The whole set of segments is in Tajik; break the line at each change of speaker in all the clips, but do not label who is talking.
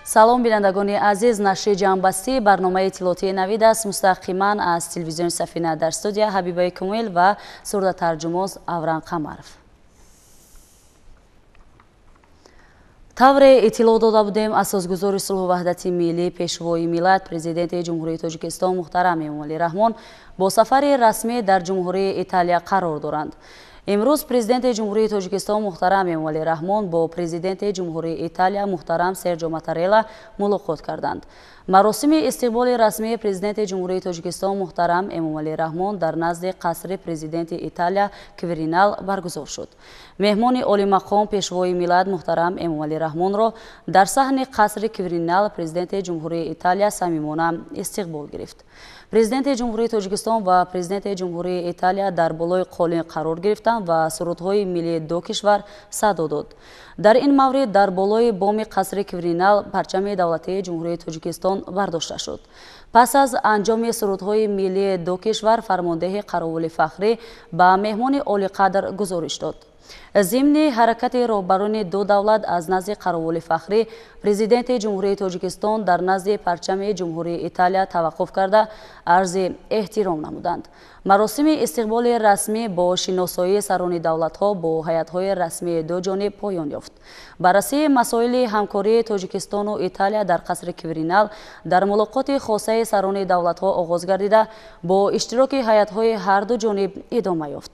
Салом, бинандагони азиз, нашри ҷамъбастии барномаи иттилоотии Навид аст мустақиман аз телевизиони Сафина. Дар студия Ҳабибаи Кумил ва сурдатарҷумоз Авран Қамаров. Тавре иттилоъ дода будем, асосгузори сулҳу ваҳдати миллӣ, пешвои миллат, президенти Ҷумҳурии Тоҷикистон муҳтарам Эмомалӣ Раҳмон бо сафари расмӣ дар Ҷумҳурии Италия қарор доранд. Имрӯз президенти Ҷумҳурии Тоҷикистон муҳтарам Эмомалӣ Раҳмон бо президенти Ҷумҳурии Италия муҳтарам Серҷо Матарелла мулоқот карданд. Маросими истиқболи расмии президенти Ҷумҳурии Тоҷикистон муҳтарам Эмомалӣ Раҳмон дар назди қасри президенти Италия Квиринал баргузор шуд. Меҳмони олимақом пешвои миллат муҳтарам Эмомалӣ Раҳмонро дар саҳни қасри Квиринал президенти Ҷумҳурии Италия самимона истиқбол гирифт. Президенти Ҷумҳурии Тоҷикистон ва президенти Ҷумҳурии Италия дар болои қолин қарор гирифтанд ва сурудҳои миллии ду кишвар садо дод. Дар ин маврид дар болои боми қасри Квиринал парчами давлатии Ҷумҳурии Тоҷикистон бардошта шуд. Пас аз анҷоми сурудҳои миллии ду кишвар фармондеҳи қаровули фахрӣ ба меҳмони олиқадр гузориш дод. Зимни ҳаракати роҳбарони ду давлат аз назди қаровули фахрӣ, президенти Ҷумҳурии Тоҷикистон дар назди парчами Ҷумҳурии Италия таваққуф карда, арзи эҳтиром намуданд. Маросими истиқболи расмӣ бо шиносоии сарони давлатҳо бо ҳайатҳои расмии ду ҷониб поён ёфт. Баррасии масоили ҳамкории Тоҷикистону Италия дар қасри Квиринал дар мулоқоти хосаи сарони давлатҳо оғоз гардида, бо иштироки ҳайатҳои ҳарду ҷониб идома ёфт.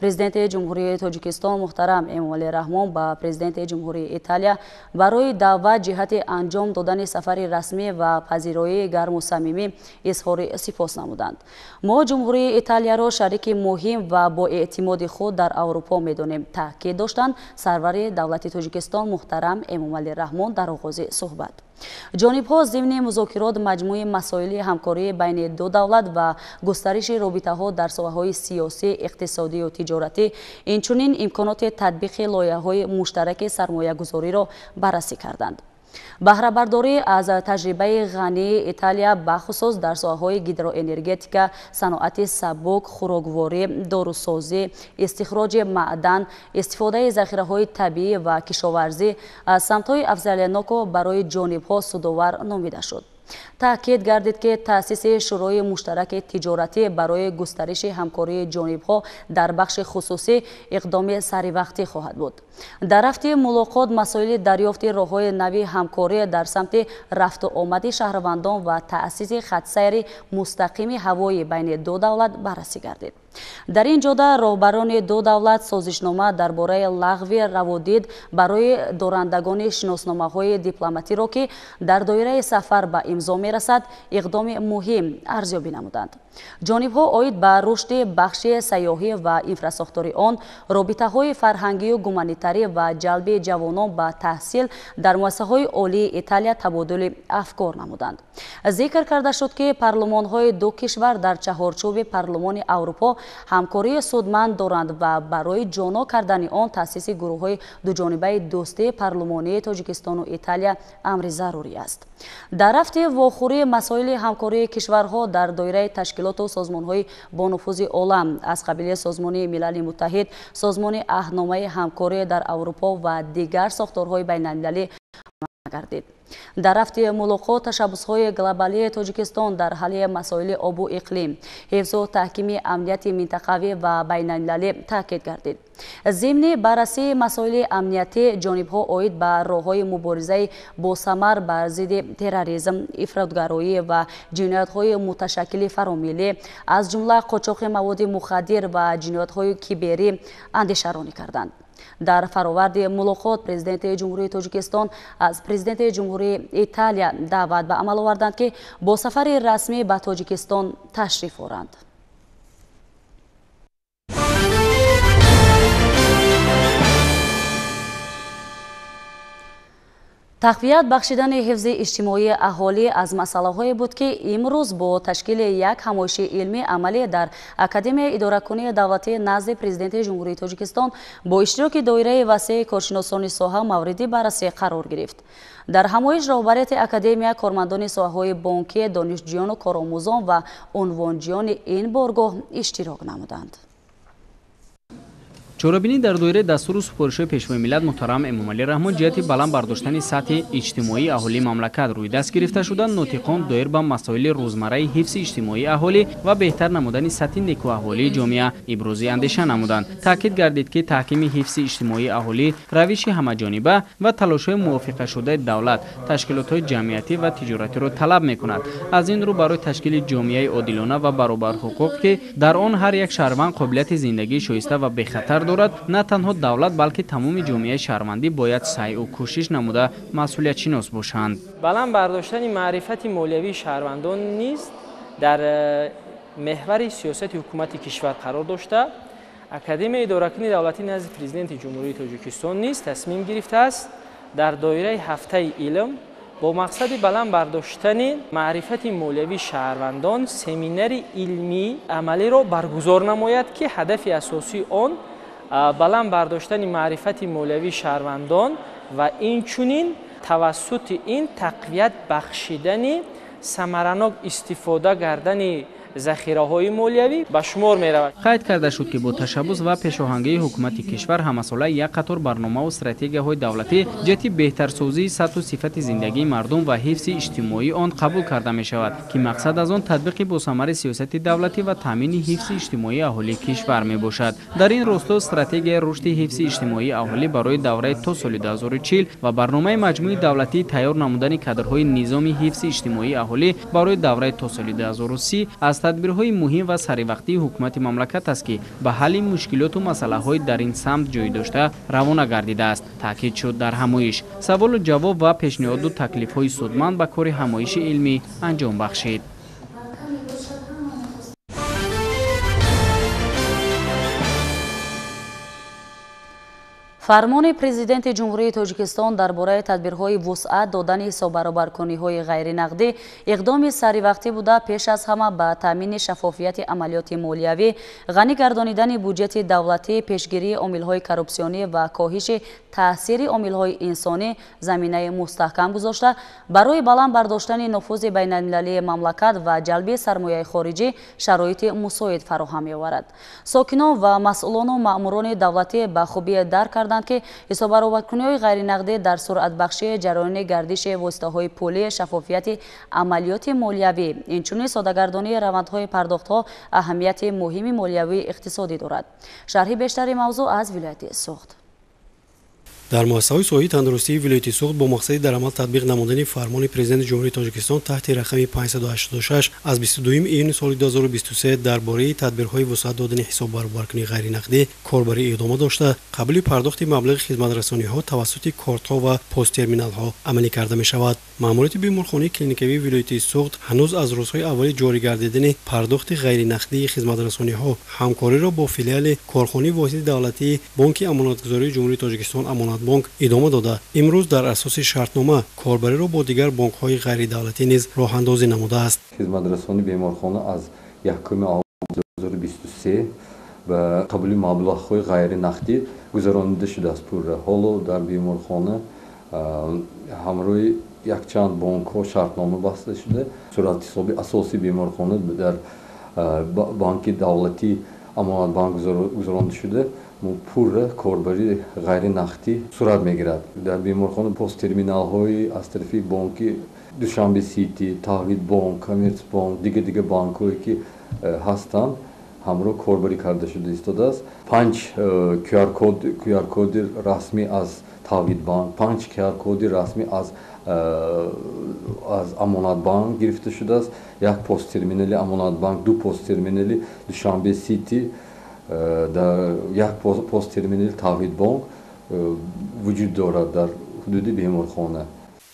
Президенти Ҷумҳурии Тоҷикистон муҳтарам Эмомалӣ Раҳмон ба президенти Ҷумҳурии Италия барои даъват ҷиҳати анҷом додани сафари расмӣ ва пазироии гарму самимӣ изҳори сипос намуданд. Мо Ҷумҳурии Италияро шарики муҳим ва бо эътимоди худ дар Аврупо медонем, таъкид доштанд сарвари давлати Тоҷикистон муҳтарам Эмомалӣ Раҳмон дар оғози суҳбат. Ҷонибҳо зимни музокирот маҷмӯи масоили ҳамкории байни ду давлат ва густариши робитаҳо дар соҳаҳои сиёсӣ, иқтисодию тиҷоратӣ, инчунин имконоти татбиқи лоиҳаҳои муштараки сармоягузориро баррасӣ карданд. Баҳрабардорӣ аз таҷрибаи ғании Италия бахусус дар соҳаҳои гидроэнергетика, саноати сабук, хӯрокворӣ, дорусозӣ, истихроҷи маъдан, истифодаи захираҳои табиӣ ва кишоварзӣ аз самтҳои афзалиятноку барои ҷонибҳо судовар номида шуд. Таъкид гардид, ки таъсиси шӯрои муштараки тиҷоратӣ барои густариши ҳамкории ҷонибҳо дар бахши хусусӣ иқдоми саривақтӣ хоҳад буд. Дар рафти мулоқот масоили дарёфти роҳҳои нави ҳамкорӣ дар самти рафту омади шаҳрвандон ва таъсиси хатсайри мустақими ҳавоӣ байни ду давлат баррасӣ гардид. Дар ин ҷода роҳбарони ду давлат созишнома дар бораи лағви раводид барои дорандагони шиносномаҳои дипломатиро, ки дар доираи сафар ба имзо мерасад, иқдоми муҳим арзёбӣ намуданд. Ҷонибҳо оид ба рушди бахши сайёҳӣ ва инфрасохтори он, робитаҳои фарҳангию гуманитарӣ ва ҷалби ҷавонон ба таҳсил дар муассисаҳои олии Италия табодули афкор намуданд. Зикр карда шуд, ки парлумонҳои ду кишвар дар чаҳорчӯби парлумони Аврупо ҳамкории судманд доранд ва барои ҷоно кардани он таъсиси гурӯҳҳои дуҷонибаи дӯстии парлумонии Тоҷикистону Италия амри зарурӣ аст. Дар рафти вохӯрии масоили ҳамкории кишварҳо дар доираи ташкилоту созмонҳои бонуфузи олам аз қабили Созмони Милали Муттаҳид, Созмони Аҳдномаи ҳамкорӣ дар Аврупо ва дигар сохторҳои байналмилалӣ гардид. Дар рафти мулоқот ташаббусҳои глобалии Тоҷикистон дар ҳалли масоили обу иқлим, ҳифзу таҳкими амнияти минтақавӣ ва байналмилалӣ таъкид гардид. Зимни баррасии масоили амниятӣ ҷонибҳо оид ба роҳҳои муборизаи босамар бар зидди терроризм, ифротгароӣ ва ҷиноятҳои муташаккили фаромиллӣ, аз ҷумла қочоқи маводи мухаддир ва ҷиноятҳои киберӣ андешаронӣ карданд. Дар фароварди мулоқот президенти Ҷумҳурии Тоҷикистон аз президенти Ҷумҳурии Италия даъват ба амал оварданд, ки бо сафари расмӣ ба Тоҷикистон ташриф оранд. Тақвият бахшидани ҳифзи иҷтимоии аҳолӣ аз масъалаҳое буд, ки имрӯз бо ташкили як ҳамоиши илмӣ амалӣ дар Академияи идоракунии давлатии назди Президенти Ҷумҳурии Тоҷикистон бо иштироки доираи васеи коршиносони соҳа мавриди баррасӣ қарор гирифт. Дар ҳамоиш роҳбарияти академия, кормандони соҳаҳои бонкӣ, донишҷӯёну коромӯзон ва унвонҷиёни ин боргоҳ иштирок намуданд.
Чорабинӣ дар доираи дастуру супоришҳои Пешвои миллат муҳтарам Эмомалӣ Раҳмон ҷиҳати баланд бардоштани сатҳи иҷтимоии аҳолии мамлакат рӯи даст гирифта шуда, нотиқон доир ба масоили рӯзмарраи ҳифзи иҷтимоии аҳолӣ ва беҳтар намудани сатҳи некуаҳволии ҷомеа ибрози андеша намуданд. Таъкид гардид, ки таҳкими ҳифзи иҷтимоии аҳолӣ равиши ҳамаҷониба ва талошҳои мувофиқашудаи давлат, ташкилотҳои ҷамъиятӣ ва тиҷоратиро талаб мекунад. Аз ин рӯ барои ташкили ҷомеаи одилона ва баробарҳуқуқ, ки дар он ҳар як шаҳрванд қобилияти зиндагии шоиста ва бехатар дорад, на танҳо давлат, балки тамоми ҷомеаи шаҳрвандӣ бояд саъю кӯшиш намуда масъулиятшинос бошанд.
Баланд бардоштани маърифати молиявии шаҳрвандон низ дар меҳвари сиёсати ҳукумати кишвар қарор дошта, Академияи идоракунии давлатӣ назди Президенти Ҷумҳурии Тоҷикистон низ тасмим гирифтааст дар доираи ҳафтаи илм бо мақсади баланд бардоштани маърифати молиявии шаҳрвандон семинари илмии амалиро баргузор намояд, ки ҳадафи асосии он баланд бардоштани маърифати молиявии шаҳрвандон ва инчунин тавассути ин тақвият бахшидани самаранок истифода гардани захираҳои молиявӣ ба шумор меравад.
Қайд карда шуд, ки бо ташаббус ва пешоҳангии ҳукумати кишвар ҳамасола як қатор барномаву стратегияҳои давлатӣ ҷиҳати беҳтарсозии сатҳу сифати зиндагии мардум ва ҳифзи иҷтимоии он қабул карда мешавад, ки мақсад аз он татбиқи босамари сиёсати давлатӣ ва таъмини ҳифзи иҷтимоии аҳолии кишвар мебошад. Дар ин росто стратегияи рушди ҳифзи иҷтимоии аҳолӣ барои давраи то соли 2040 ва барномаи маҷмӯи давлатии тайёр намудани кадрҳои низоми ҳифзи иҷтимоии аҳолӣ барои давраи то соли 2030 аз тадбирҳои муҳим ва саривақтии ҳукумати мамлакат аст, ки ба ҳалли мушкилоту масъалаҳои дар ин самт ҷой дошта равона гардидааст, таъкид шуд дар ҳамоиш. Саволу ҷавоб ва пешниҳоду таклифҳои судманд ба кори ҳамоиши илмӣ анҷом бахшид.
Фармони Президенти Ҷумҳурии Тоҷикистон дар бораи тадбирҳои вусъат додани ҳисоббаробаркуниҳои ғайринақдӣ иқдоми саривақтӣ буда, пеш аз ҳама ба таъмини шаффофияти амалиёти молиявӣ, ғанӣ гардонидани буҷети давлатӣ, пешгирии омилҳои коррупсионӣ ва коҳиши таъсири омилҳои инсонӣ заминаи мустаҳкам гузошта, барои баланд бардоштани нуфузи байналмилалии мамлакат ва ҷалби сармояи хориҷӣ шароити мусоид фароҳам меоварад. Сокинон ва масъулону маъмурони давлатӣ ба хубӣ дарк карданд, ки ҳисоббаробаркуниҳои ғайринақдӣ дар суръатбахшии ҷараёни гардиши воситаҳои пулӣ, шаффофияти амалиёти молиявӣ, инчунин содагардонии равандҳои пардохтҳо аҳамияти муҳими молиявии иқтисодӣ дорад. Шарҳи бештари мавзӯъ аз вилояти Суғд.
Дар муассисаҳои соҳаи тандурустии вилояти Суғд бо мақсади дар амал татбиқ намудани фармони Президенти Ҷумҳурии Тоҷикистон таҳти рақами 586 аз 22 июни соли 2023 дар бораи тадбирҳои вусъат додани ҳисоббаробаркунии ғайринақдӣ корбарӣ идома дошта, қабули пардохти маблағи хизматрасониҳо тавассути кортҳо ва посттерминалҳо амалӣ карда мешавад. Маъмурияти беморхонаи клиникавии вилояти Суғд ҳанӯз аз рӯзҳои аввали ҷорӣ гардидани пардохти ғайринақдии хизматрасониҳо ҳамкориро бо филиали корхонаи воҳиди давлатии Бонки Амонатгузории Ҷумҳурии Тоҷикистон Амонатбонк идома дода, имрӯз дар асоси шартнома корбариро бо дигар бонкҳои ғайридавлатӣ низ роҳандозӣ намудааст.
Хизматрасонии беморхона аз 1 август 2023 ба қабули маблағҳои ғайринақдӣ гузаронида шудааст пурра. Ҳоло дар беморхона ҳамроҳи якчанд бонкҳо шартнома баста шуда, суратҳисоби асосии беморхона дар банки давлатӣ Амонатбанк гузаронида шуда, пурра корбарии ғайринақдӣ сурат мегирад. Дар беморхона посттерминалҳои аз тарафи бонки Душанбе Сити, Тавҳидбонк, Коммерсбонк, дигар банкҳое ки ҳастанд, ҳамроҳ корбарӣ карда шуда истодааст. 5 QR-коди расмӣ аз Тавҳидбанк, 5 QR-коди расмӣ аз Амонатбанк гирифта шудааст. Як посттерминали Амонатбанк, 2 посттерминали Душанбе Сити, дар як посттерминали Тавҳидбонк вуҷуд дорад дар ҳудуди беморхона.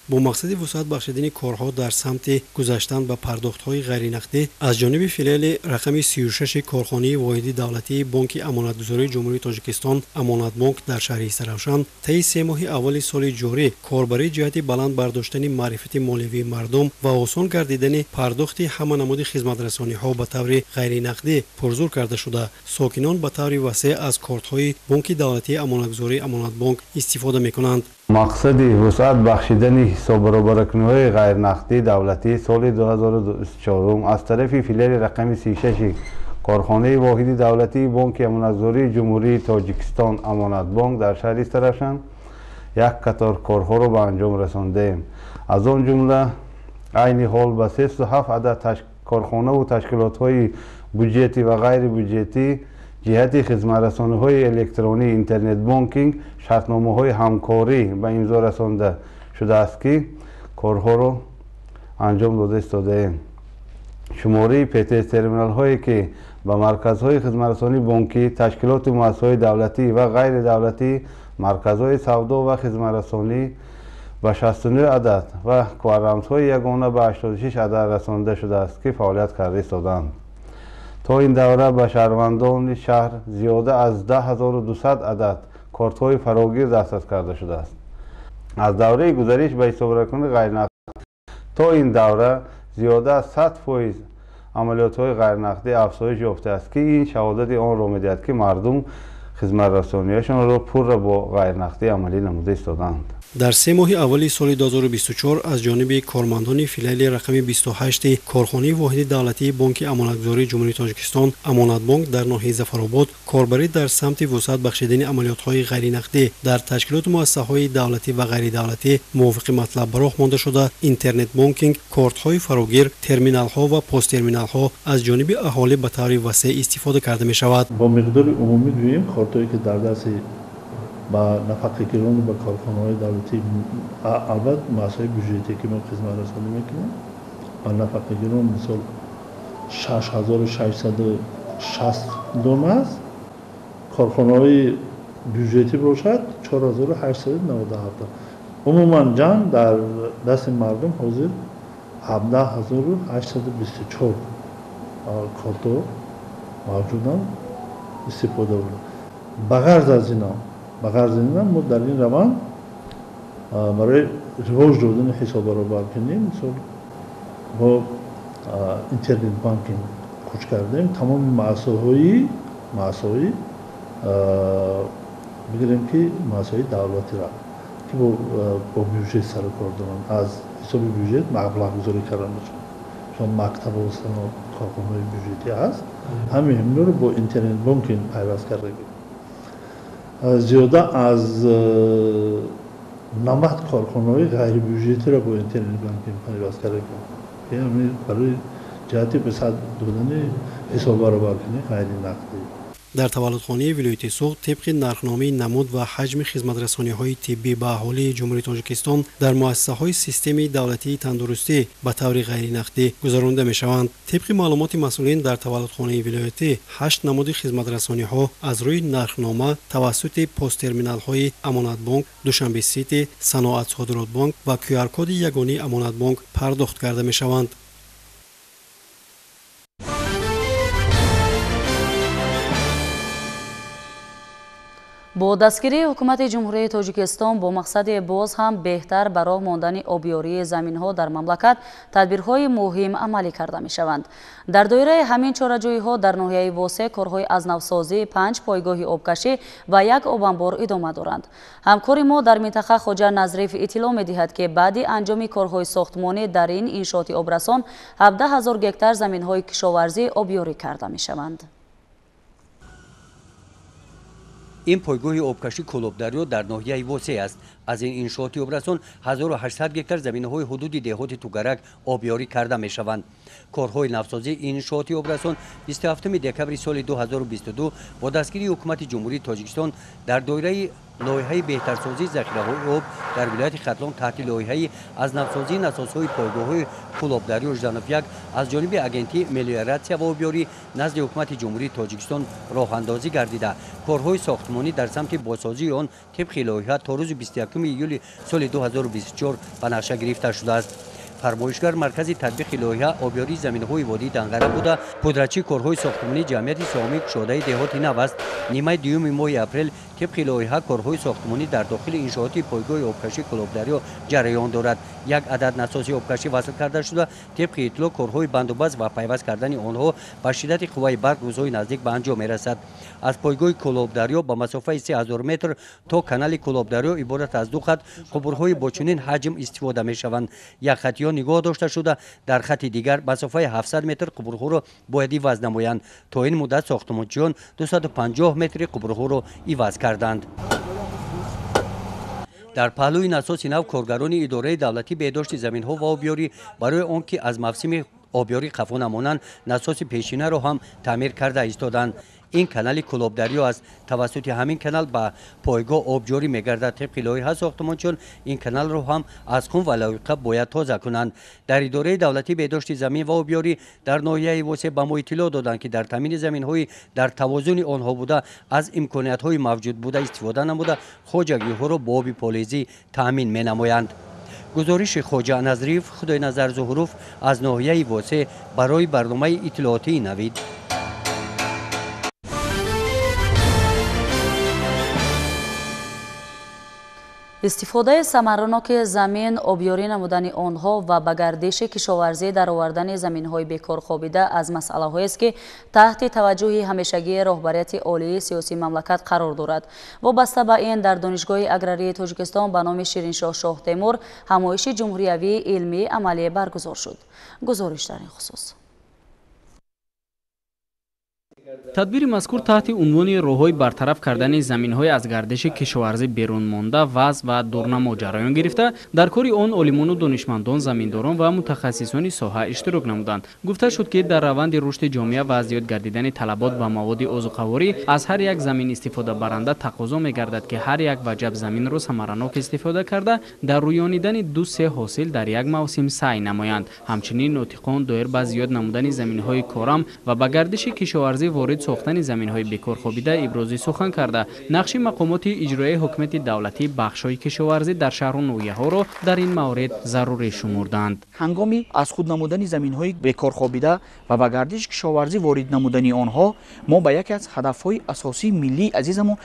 Бо мақсади вусъат бахшидани корҳо дар самти гузаштан ба пардохтҳои ғайринақдӣ аз ҷониби филиали рақами 36 корхонаи воҳиди давлатии Бонки Амонатгузории Ҷумҳурии Тоҷикистон Амонатбонк дар шаҳри Истаравшан таи 3 моҳи аввали соли ҷорӣ корбарии ҷиҳати баланд бардоштани маърифати молиявии мардум ва осон гардидани пардохти ҳама намуди хизматрасониҳо ба таври ғайринақдӣ пурзур карда шуда, сокинон ба таври васеъ аз кортҳои Бонки давлатии Амонатгузории Амонатбонк истифода мекунанд.
Мақсади вусъат бахшидани Корхонаи воҳиди давлатии Бонки Амонатгузории Ҷумҳурии Тоҷикистон Амонатбонк дар шаҳри Истаравшан як қатор корҳоро ба анҷом расондаем. Аз он ҷумла айни ҳол ба 37 адад корхонаву ташкилотҳои буҷетӣ ва ғайрибуҷетӣ ҷиҳати хизматрасониҳои электронӣ интернет-бонкинг шартномаҳои ҳамкорӣ ба имзо расонда шудааст, ки корҳоро анҷом дода истодаем. Шумораи ПТС-терминалҳое, ки ба марказҳои хизматрасонии бонкӣ, ташкилоту муассисаҳои давлатӣ ва ғайридавлатӣ, марказҳои савдо ва хизматрасонӣ ба 69 адад ва QR-рамзҳои ягона ба 86 адад расонида шудааст, ки фаъолият карда истодаанд. То ин давра ба шаҳрвандони шаҳр зиёда аз 10200 адад кортҳои фарогир дастрас карда шудааст. Аз давраи гузариш ба ҳисобракунии ғайринақдӣ то ин давра зиёда аз 100% амалиётҳои ғайринақдӣ афзоиш ёфтааст, ки ин шаҳодати онро медиҳад, ки мардум хизматрасониҳояшонро пурра бо ғайринақдӣ амалӣ намуда истодаанд.
Дар 3 моҳи аввали соли 2024 аз ҷониби кормандони филиали рақами 28 корхонаи воҳиди давлатии Бонки Амонатгузории Ҷумҳурии Тоҷикистон Амонатбонк дар ноҳияи Зафаробод корбарӣ дар самти вусъат бахшидани амалиётҳои ғайринақдӣ дар ташкилоту муассисаҳои давлатӣ ва ғайридавлатӣ мувофиқи матлаб ба роҳ монда шуда, интернет-бонкинг, кортҳои фарогир, терминалҳо ва посттерминалҳо аз ҷониби аҳолӣ ба таври васеъ истифода карда мешавад.
Бо миқдори умумӣ гӯем, кортҳое ки дар дасти ба нафақагирон ба корхонаҳои давлатӣ, албатта муассисаҳои бюҷетие ки мо хизматрасонӣ мекунем, ба нафақагирон мисол 6660 дона аст, корхонаҳои бюҷетӣ бошад 4897. Умуман ҷамъ дар дасти мардум ҳозир 17824 кортҳо мавҷуданд, истифода бурда. Ба ғарз аз инам мо дар ин раванд барои ривоҷ додани ҳисоббаробаркунӣ мисол бо интернет-банкинг кӯч кардем. Тамоми муассисаҳои бигирем, ки муассисаҳои давлатиро, ки бо бюҷет сару кор доранд, аз ҳисоби бюҷет маблағгузорӣ карда мешавад. Чун мактаб корхонаҳои бюҷетӣ ҳаст, ҳамаи инҳоро бо интернет-банкинг пайваст карда. Зиёда аз 90 корхонаҳои ғайрибюҷетиро бо интернет-банкинг пайваст карда, барои ҷиҳати ба сад додани ҳисоббаробаркунии ғайринақдӣ.
Дар таваллудхонаи вилояти Суғд тибқи нархномаи намуд ва ҳаҷми хизматрасониҳои тиббӣ ба аҳолии Ҷумҳурии Тоҷикистон дар муассисаҳои системаи давлатии тандурустӣ ба таври ғайринақдӣ гузаронида мешаванд. Тибқи маълумоти масъулин, дар таваллудхонаи вилоятӣ 8 намуди хизматрасониҳо аз рӯи нархнома тавассути посттерминалҳои Амонатбонк, Душанбе Сити, Саноат Содиротбонк ва QR-коди ягонии Амонатбонк пардохт карда мешаванд.
Бо дастгирии ҳукумати Ҷумҳурии Тоҷикистон бо мақсади боз ҳам беҳтар ба роҳ мондани обёрии заминҳо дар мамлакат тадбирҳои муҳим амалӣ карда мешаванд. Дар доираи ҳамин чораҷӯиҳо дар ноҳияи Восе корҳои аз навсозии 5 пойгоҳи обкашӣ ва 1 обанбор идома доранд. Ҳамкори мо дар минтақа Хоҷа Назриф иттилоъ медиҳад, ки баъди анҷоми корҳои сохтмонӣ дар ин иншооти обрасон 17 000 гектар заминҳои кишоварзӣ обёрӣ карда мешаванд.
Ин пойгоҳи обкашӣ Кӯлобдарё дар ноҳияи Восе аст. Аз ин иншооти обрасон 1800 гектар заминаҳои ҳудуди деҳоти Тугарак обёрӣ карда мешаванд. Корҳои навсозии иншооти обрасон 27 декабри соли 2022 бо дастгирии ҳукумати Ҷумҳурии Тоҷикистон дар доираи лоиҳаи беҳтарсозии захираҳои об дар вилояти Хатлон таҳти лоиҳаи аз навсозии насосҳои пойгоҳҳои Кӯлобдарё Жданов-1 аз ҷониби агентии мелиоратсия ва обёрӣ назди ҳукумати Ҷумҳурии Тоҷикистон роҳандозӣ гардида, корҳои сохтмонӣ дар самти бозсозии он тибқи лоиҳа то рӯзи 21 июли соли 2024 ба нақша гирифта шудааст. Фармоишгар маркази татбиқи лоиҳа обёрии заминҳои водии Данғара буда, пудрачии корҳои сохтмонии ҷамъияти саҳомии кушодаи деҳоти нав аст. Нимаи дуюми моҳи апрел тибқи лоиҳа корҳои сохтмонӣ дар дохили иншооти пойгоҳи обкашӣ Кӯлобдарё ҷараён дорад. Як адад насоси обкашӣ васл карда шуда, тибқи иттилоъ корҳои бандубаст ва пайваст кардани онҳо ба шиддати қувваи барқ рӯзҳои наздик ба анҷом мерасад. Аз пойгоҳи Кӯлобдарё ба масофаи 3000 метр то канали Кӯлобдарё иборат аз 2 хат қубурҳои бо чунин ҳаҷм истифода мешаванд. Як хати он нигоҳ дошта шуда, дар хати дигар масофаи 700 метр қубурҳоро бояд иваз намоянд. То ин муддат сохтмончиён 250 метри қубурҳоро иваз карданд. Дар паҳлӯи насоси нав коргарони идораи давлатии беҳдошти заминҳо ва обёрӣ барои он ки аз мавсими обёрӣ қафо намонанд, насоси пешинаро ҳам таъмир карда истоданд. Ин канали Кӯлобдарё аст. Тавассути ҳамин канал ба пойгоҳ об ҷорӣ мегардад. Тибқи лоиҳа сохтмончиён ин каналро ҳам аз хун ва лоиқа бояд тоза кунанд. Дар идораи давлатии беҳдошти замин ва обёрӣ дар ноҳияи Восеъ ба мо иттилоъ доданд, ки дар таъмини заминҳои дар тавозуни онҳо буда аз имкониятҳои мавҷуд буда истифода намуда хоҷагиҳоро бо оби полезӣ таъмин менамоянд. Гузориши Хоҷа Назриев, Худойназар Зуҳуров аз ноҳияи Восеъ барои барномаи иттилоотии Навид.
Истифодаи самараноки замин, обёрӣ намудани онҳо ва ба гардиши кишоварзӣ даровардани заминҳои бекор хобида аз масъалаҳоест, ки таҳти таваҷҷӯҳи ҳамешагии роҳбарияти олии сиёсии мамлакат қарор дорад. Вобаста ба ин дар Донишгоҳи аграрии Тоҷикистон ба номи Шириншоҳ Шоҳтемур ҳамоиши ҷумҳуриявии илмии амалӣ баргузор шуд. Гузориш дар ин хусус.
Тадбири мазкур таҳти унвони роҳҳои бартараф кардани заминҳои аз гардиши кишоварзӣ берун монда вазъ ва дурнамо ҷараён гирифта, дар кори он олимону донишмандон, заминдорон ва мутахассисони соҳа иштирок намуданд. Гуфта шуд, ки дар раванди рушди ҷомеа ва зиёд гардидани талабот ба маводи озуқаворӣ аз ҳар як замин истифодабаранда тақозо мегардад, ки ҳар як ваҷаб заминро самаранок истифода карда, дар рӯёнидани ду-се ҳосил дар як мавсим саъй намоянд. Ҳамчунин нотиқон доир ба зиёд намудани заминҳои корам ва ба гардиши кишоварзӣ ворид сохтани заминҳои бекор хобида ибрози сухан карда, нақши мақомоти иҷроияи ҳукумати давлатӣ бахшҳои кишоварзӣ дар шаҳру ноҳияҳоро дар ин маврид зарурӣ шумурданд.
Ҳангоми аз худ намудани заминҳои бекор хобида ва ба гардиши кишоварзӣ ворид намудани онҳо мо ба яке аз ҳадафҳои асосии миллии азизамон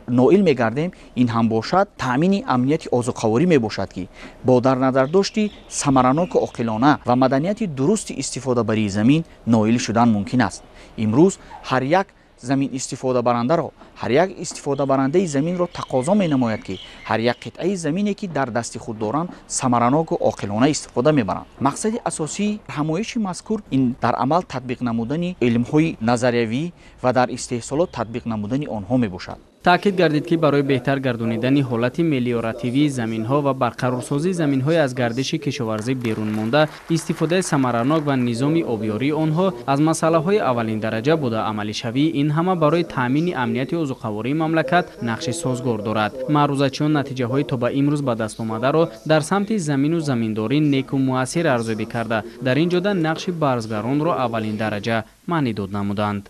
ноил мегардем. Ин ҳам бошад таъмини амнияти озуқаворӣ мебошад, ки бо дар назардошти самараноку оқилона ва маданияти дурусти истифодабарии замин ноил шудан мумкин аст. Имрӯз ҳар як замин истифодабарандаро, ҳар як истифодабарандаи заминро тақозо менамояд, ки ҳар як қитъаи замине, ки дар дасти худ доранд, самараноку оқилона истифода мебаранд. Мақсади асосии ҳамоиши мазкур ин дар амал татбиқ намудани илмҳои назариявӣ ва дар истеҳсолот татбиқ намудани онҳо мебошад.
Таъкид гардид, ки барои беҳтар гардонидани ҳолати мелиоративии заминҳо ва барқарорсозии заминҳои аз гардиши кишоварзӣ берун монда, истифодаи самаранок ва низоми обёрии онҳо аз масъалаҳои аввалин дараҷа буда, амалишавии ин ҳама барои таъмини амнияти озуқавории мамлакат нақши созгор дорад. Маърузачиён натиҷаҳои то ба имрӯз ба даст омадаро дар самти замину заминдорӣ неку муассир арзёбӣ карда, дар ин ҷода нақши барзгаронро аввалин дараҷа маънидод намуданд.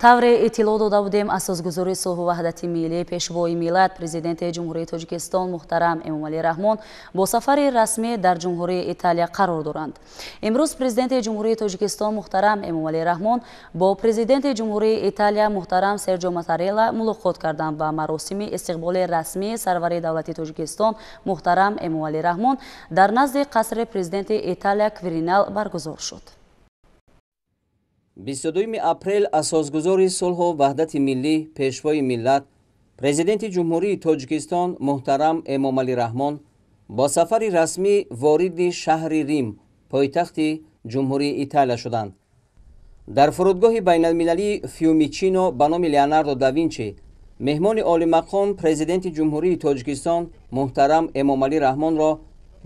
Тавре иттилоъ дода будем, асосгузори сулҳу ваҳдати миллӣ, пешвои миллат, президенти Ҷумҳурии Тоҷикистон муҳтарам Эмомалӣ Раҳмон бо сафари расмӣ дар Ҷумҳурии Италия қарор доранд. Имрӯз президенти Ҷумҳурии Тоҷикистон муҳтарам Эмомалӣ Раҳмон бо президенти Ҷумҳурии Италия муҳтарам Серҷо Маттарелла мулоқот карданд ва маросими истиқболи расмии сарвари давлати Тоҷикистон муҳтарам Эмомалӣ Раҳмон дар назди қасри президенти Италия Квиринал баргузор шуд.
22 апрел асосгузори сулҳу ваҳдати миллӣ, пешвои миллат, президенти Ҷумҳурии Тоҷикистон муҳтарам Эмомалӣ Раҳмон бо сафари расмӣ вориди шаҳри Рим, пойтахти Ҷумҳурии Италия шуданд. Дар фурудгоҳи байналмилалии Фиумичино ба номи Леонардо да Винчи меҳмони олимақом президенти Ҷумҳурии Тоҷикистон муҳтарам Эмомалӣ Раҳмонро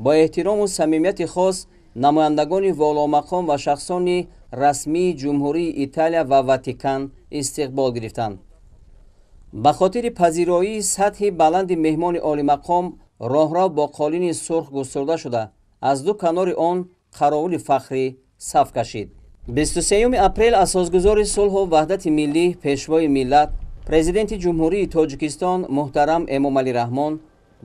бо эҳтирому самимияти хос намояндагони воломақом ва шахсони расмии Ҷумҳурии Италия ва Ватикан истиқбол гирифтанд. Ба хотири пазироии сатҳи баланди меҳмони олимақом роҳрав бо қолини сурх густурда шуда, аз ду канори он қаровули фахрӣ саф кашид. 23 апрел асосгузори сулҳу ваҳдати миллӣ, пешвои миллат, президенти Ҷумҳурии Тоҷикистон муҳтарам Эмомалӣ Раҳмон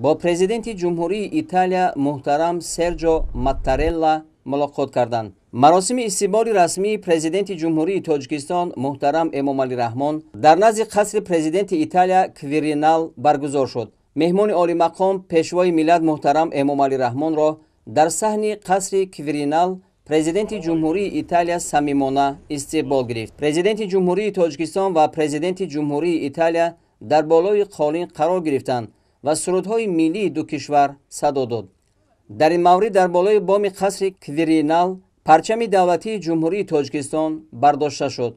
бо президенти Ҷумҳурии Италия муҳтарам Серҷо Маттарелла мулоқот карданд. Маросими истиқболи расмии президенти Ҷумҳурии Тоҷикистон муҳтарам Эмомалӣ Раҳмон дар назди қасри президенти Италия Квиринал баргузор шуд. Меҳмони олимақом пешвои миллат муҳтарам Эмомалӣ Раҳмонро дар саҳни қасри Квиринал президенти Ҷумҳурии Италия самимона истиқбол гирифт. Президенти Ҷумҳурии Тоҷикистон ва президенти Ҷумҳурии Италия Дар болои қолин қарор гирифтанд ва сурудҳои миллии ду кишвар садо дод. Дар ин маврид дар болои боми қасри Квиринал парчами давлатии Ҷумҳурии Тоҷикистон бардошта шуд.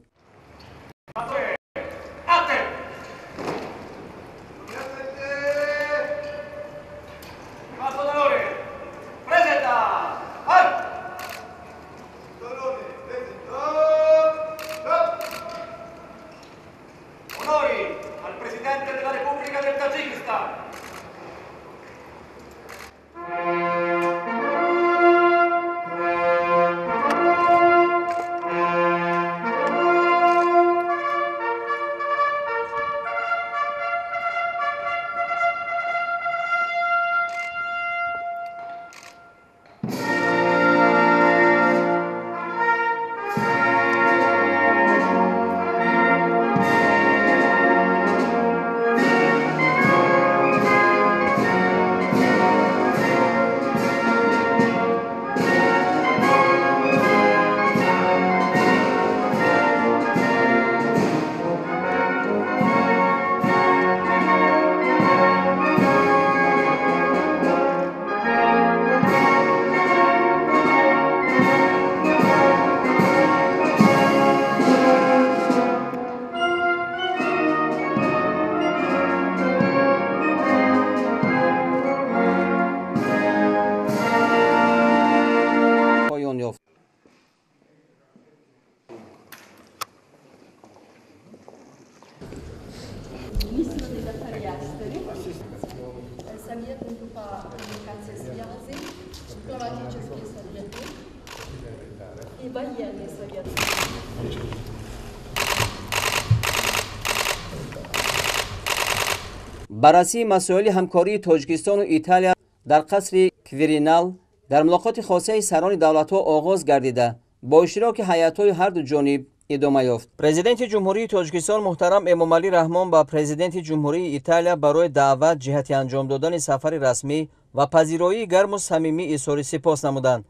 Баррасии масоили ҳамкории Тоҷикистону Италия дар қасри Квиринал дар мулоқоти хосаи сарони давлатҳо оғоз гардида, бо иштироки ҳайатҳои ҳарду ҷониб идома ёфт. Президенти Ҷумҳурии Тоҷикистон муҳтарам Эмомалӣ Раҳмон ба Президенти Ҷумҳурии Италия барои даъват ҷиҳати анҷом додани сафари расмӣ ва пазироии гарму самимӣ изҳори сипос намуданд.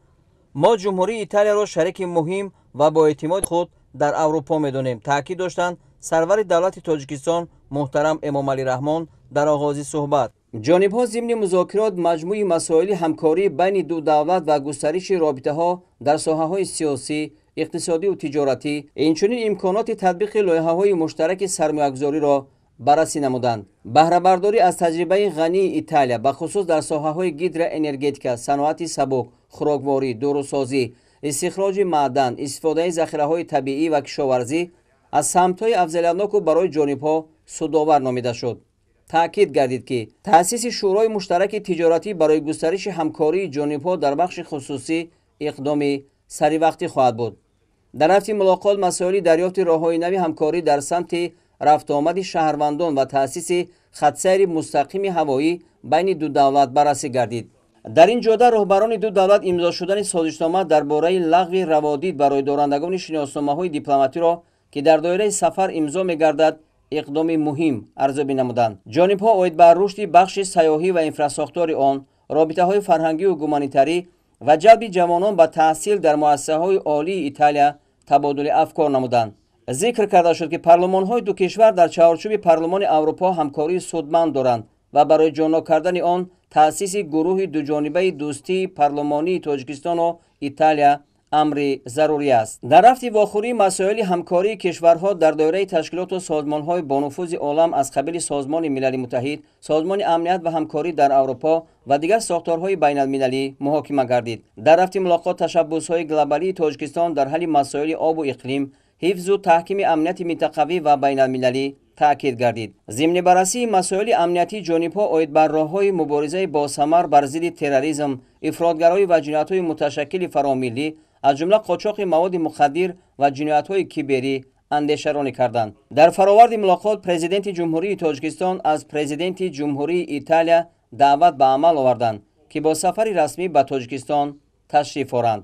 Мо Ҷумҳурии Италияро шарики муҳим ва бо эътимоди худ дар Аврупо медонем, таъкид доштанд сарвари давлати Тоҷикистон муҳтарам Эмомалӣ Раҳмон дар оғози суҳбат. Ҷонибҳо зимни музокирот маҷмӯи масоили ҳамкорӣ байни ду давлат ва густариши робитаҳо дар соҳаҳои сиёсӣ, иқтисодиву тиҷоратӣ, инчунин имконоти татбиқи лоиҳаҳои муштараки сармоягузориро баррасӣ намуданд. Баҳрабардорӣ аз таҷрибаи ғании Италия, бахусус дар соҳаҳои гидроэнергетика, саноати сабук, хӯрокворӣ, дорусозӣ, истихроҷи маъдан, истифодаи захираҳои табиӣ ва кишоварзӣ аз самтҳои афзалиятноку барои ҷонибҳо судовар номида шуд. Таъкид гардид, ки таъсиси шӯрои муштараки тиҷоратӣ барои густариши ҳамкории ҷонибҳо дар бахши хусусӣ иқдоми саривақтӣ хоҳад буд. Дар рафти мулоқот масоили дарёфти роҳҳои нави ҳамкорӣ дар самти рафтуомади шаҳрвандон ва таъсиси хатсайри мустақими ҳавоӣ байни ду давлат баррасӣ гардид. Дар ин ҷода роҳбарони ду давлат имзо шудани созишнома дар бораи лағви раводид барои дорандагони шиносномаҳои дипломатиро, ки дар доираи сафар имзо мегардад, иқдоми муҳим арзёбӣ намуданд. Ҷонибҳо оид ба рушди бахши сайёҳӣ ва инфрасохтори он, робитаҳои фарҳангию гуманитарӣ ва ҷалби ҷавонон ба таҳсил дар муассисаҳои олии Италия табодули афкор намуданд. Зикр карда шуд, ки парлумонҳои ду кишвар дар чаҳорчӯби Парлумони Аврупо ҳамкории судманд доранд ва барои ҷоннок кардани он таъсиси гурӯҳи дуҷонибаи дӯстии парлумонии Тоҷикистону Италия амри зарурӣ аст. Дар рафти вохӯрии масоили ҳамкории кишварҳо дар доираи ташкилоту созмонҳои бонуфузи олам аз қабили Созмони Милали Муттаҳид, Созмони Амният ва ҳамкорӣ дар Аврупо ва дигар сохторҳои байналмилалӣ муҳокима гардид. Дар рафти мулоқот ташаббусҳои глобалии Тоҷикистон дар ҳалли масоили обу иқлим, ҳифзу таҳкими амнияти минтақавӣ ва байналмилалӣ таъкид гардид. Зимни баррасии масоили амниятии ҷонибҳо оид бар роҳҳои муборизаи босамар бар зидди терроризм, ифротгароӣ ва ҷиноятҳои муташаккили фаромиллӣ, аз ҷумла қочоқи маводи мухаддир ва ҷиноятҳои киберӣ андешаронӣ карданд. Дар фароварди мулоқот Президенти Ҷумҳурии Тоҷикистон аз Президенти Ҷумҳурии Италия даъват ба амал оварданд, ки бо сафари расмӣ ба Тоҷикистон ташриф оранд.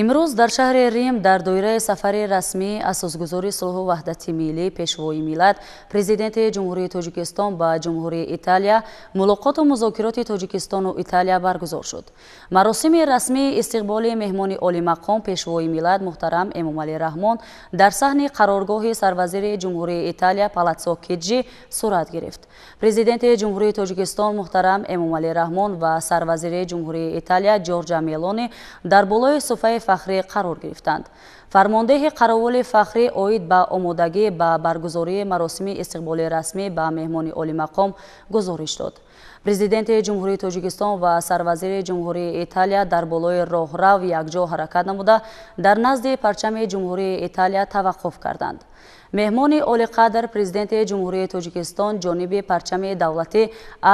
Имрӯз дар шаҳри Рим дар доираи сафари расмӣ асосгузори сулҳу ваҳдати миллӣ, Пешвои миллат, Президенти Ҷумҳурии Тоҷикистон ба Ҷумҳурии Италия мулоқоту музокироти Тоҷикистону Италия баргузор шуд. Маросими расмии истиқболи меҳмони олимақом Пешвои миллат муҳтарам Эмомалӣ Раҳмон дар саҳни қароргоҳи сарвазири Ҷумҳурии Италия Палаццо Киҷҷи сурат гирифт. Президенти Ҷумҳурии Тоҷикистон муҳтарам Эмомалӣ Раҳмон ва сарвазири Ҷумҳурии Италия Ҷорҷа Мелони дар болои суфаи фахрӣ қарор гирифтанд. Фармондеҳи қаровули фахрӣ оид ба омодагӣ ба баргузории маросими истиқболи расмӣ ба меҳмони олимақом гузориш дод. Президенти Ҷумҳурии Тоҷикистон ва сарвазири Ҷумҳурии Италия дар болои роҳрав якҷо ҳаракат намуда, дар назди парчами Ҷумҳурии Италия таваққуф карданд. Меҳмони олиқадр Президенти Ҷумҳурии Тоҷикистон ҷониби парчами давлатӣ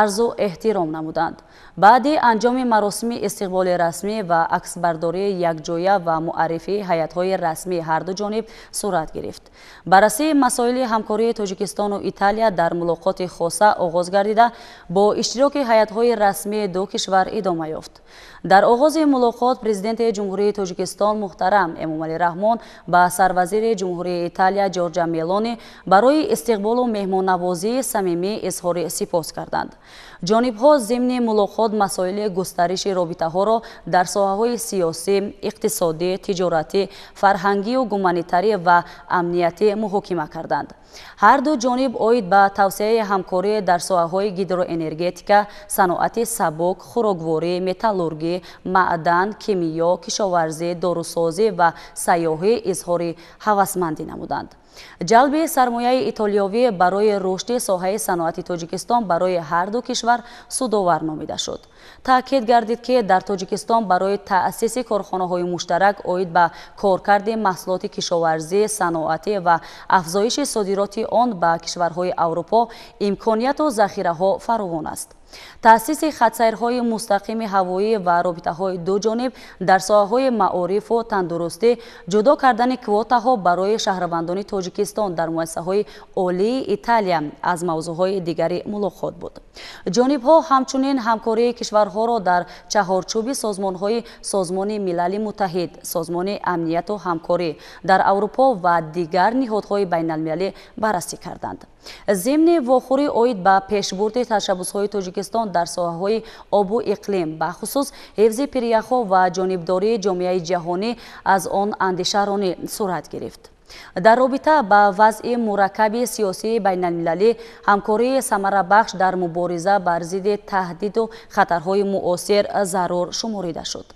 арзу эҳтиром намуданд. Баъди анҷоми маросими истиқболи расмӣ ва аксбардории якҷоя ва муаррифии ҳайатҳои расмии ҳарду ҷониб сурат гирифт. Баррасии масоили ҳамкории Тоҷикистону Италия дар мулоқоти хоса оғоз гардида, бо иштироки ҳайатҳои расмии ду кишвар идома ёфт. Дар оғози мулоқот Президенти Ҷумҳурии Тоҷикистон муҳтарам Эмомалӣ Раҳмон ба сарвазири Ҷумҳурии Италия Ҷорҷа Мелони барои истиқболу меҳмоннавозии самимӣ изҳори сипос карданд. Ҷонибҳо зимни мулоқот масоили густариши робитаҳоро дар соҳаҳои сиёсӣ, иқтисодӣ, тиҷоратӣ, фарҳангию гуманитарӣ ва амниятӣ муҳокима карданд. Ҳар ду ҷониб оид ба тавсеаи ҳамкорӣ дар соҳаҳои гидроэнергетика, саноати сабук, хӯрокворӣ, металлургӣ, маъдан, кимиё, кишоварзӣ, дорусозӣ ва сайёҳӣ изҳори ҳавасмандӣ намуданд. Ҷалби сармояи итолиёвӣ барои рушди соҳаи саноати Тоҷикистон барои ҳар ду кишвар судовар номида шуд. Таъкид гардид, ки дар Тоҷикистон барои таъсиси корхонаҳои муштарак оид ба коркарди маҳсулоти кишоварзӣ, саноатӣ ва афзоиши содироти он ба кишварҳои Аврупо имконияту захираҳо фаровон аст. Таъсиси хатсайрҳои мустақими ҳавоӣ ва робитаҳои дуҷониб дар соҳаҳои маорифу тандурустӣ, ҷудо кардани квотаҳо барои шаҳрвандони Тоҷикистон дар муассисаҳои олии Италия аз мавзӯъҳои дигари мулоқот буд. Ҷонибҳо ҳамчунин ҳамкории кишварҳоро дар чаҳорчӯби созмонҳои Созмони Милали Муттаҳид, Созмони Амнияту ҳамкорӣ дар Аврупо ва дигар ниҳодҳои байналмилалӣ баррасӣ карданд. Зимни вохӯрӣ оид ба пешбурди ташаббусҳои Тоҷикистон дар соҳаҳои обу иқлим, бахусус ҳифзи пиряхҳо ва ҷонибдории ҷомеаи ҷаҳонӣ аз он андешаронӣ сурат гирифт. Дар робита ба вазъи мураккаби сиёсии байналмилалӣ, ҳамкории самарабахш дар мубориза бар зидди таҳдиду хатарҳои муосир зарур шуморида шуд.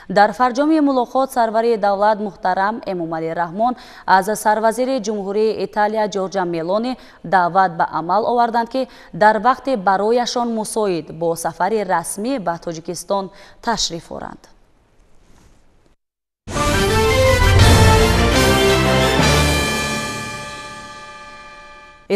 Дар фарҷоми мулоқот сарвари давлат муҳтарам Эмомалӣ Раҳмон аз сарвазири Ҷумҳурии Италия Ҷорҷа Мелони даъват ба амал оварданд, ки дар вақти барояшон мусоид бо сафари расмӣ ба Тоҷикистон ташриф оранд.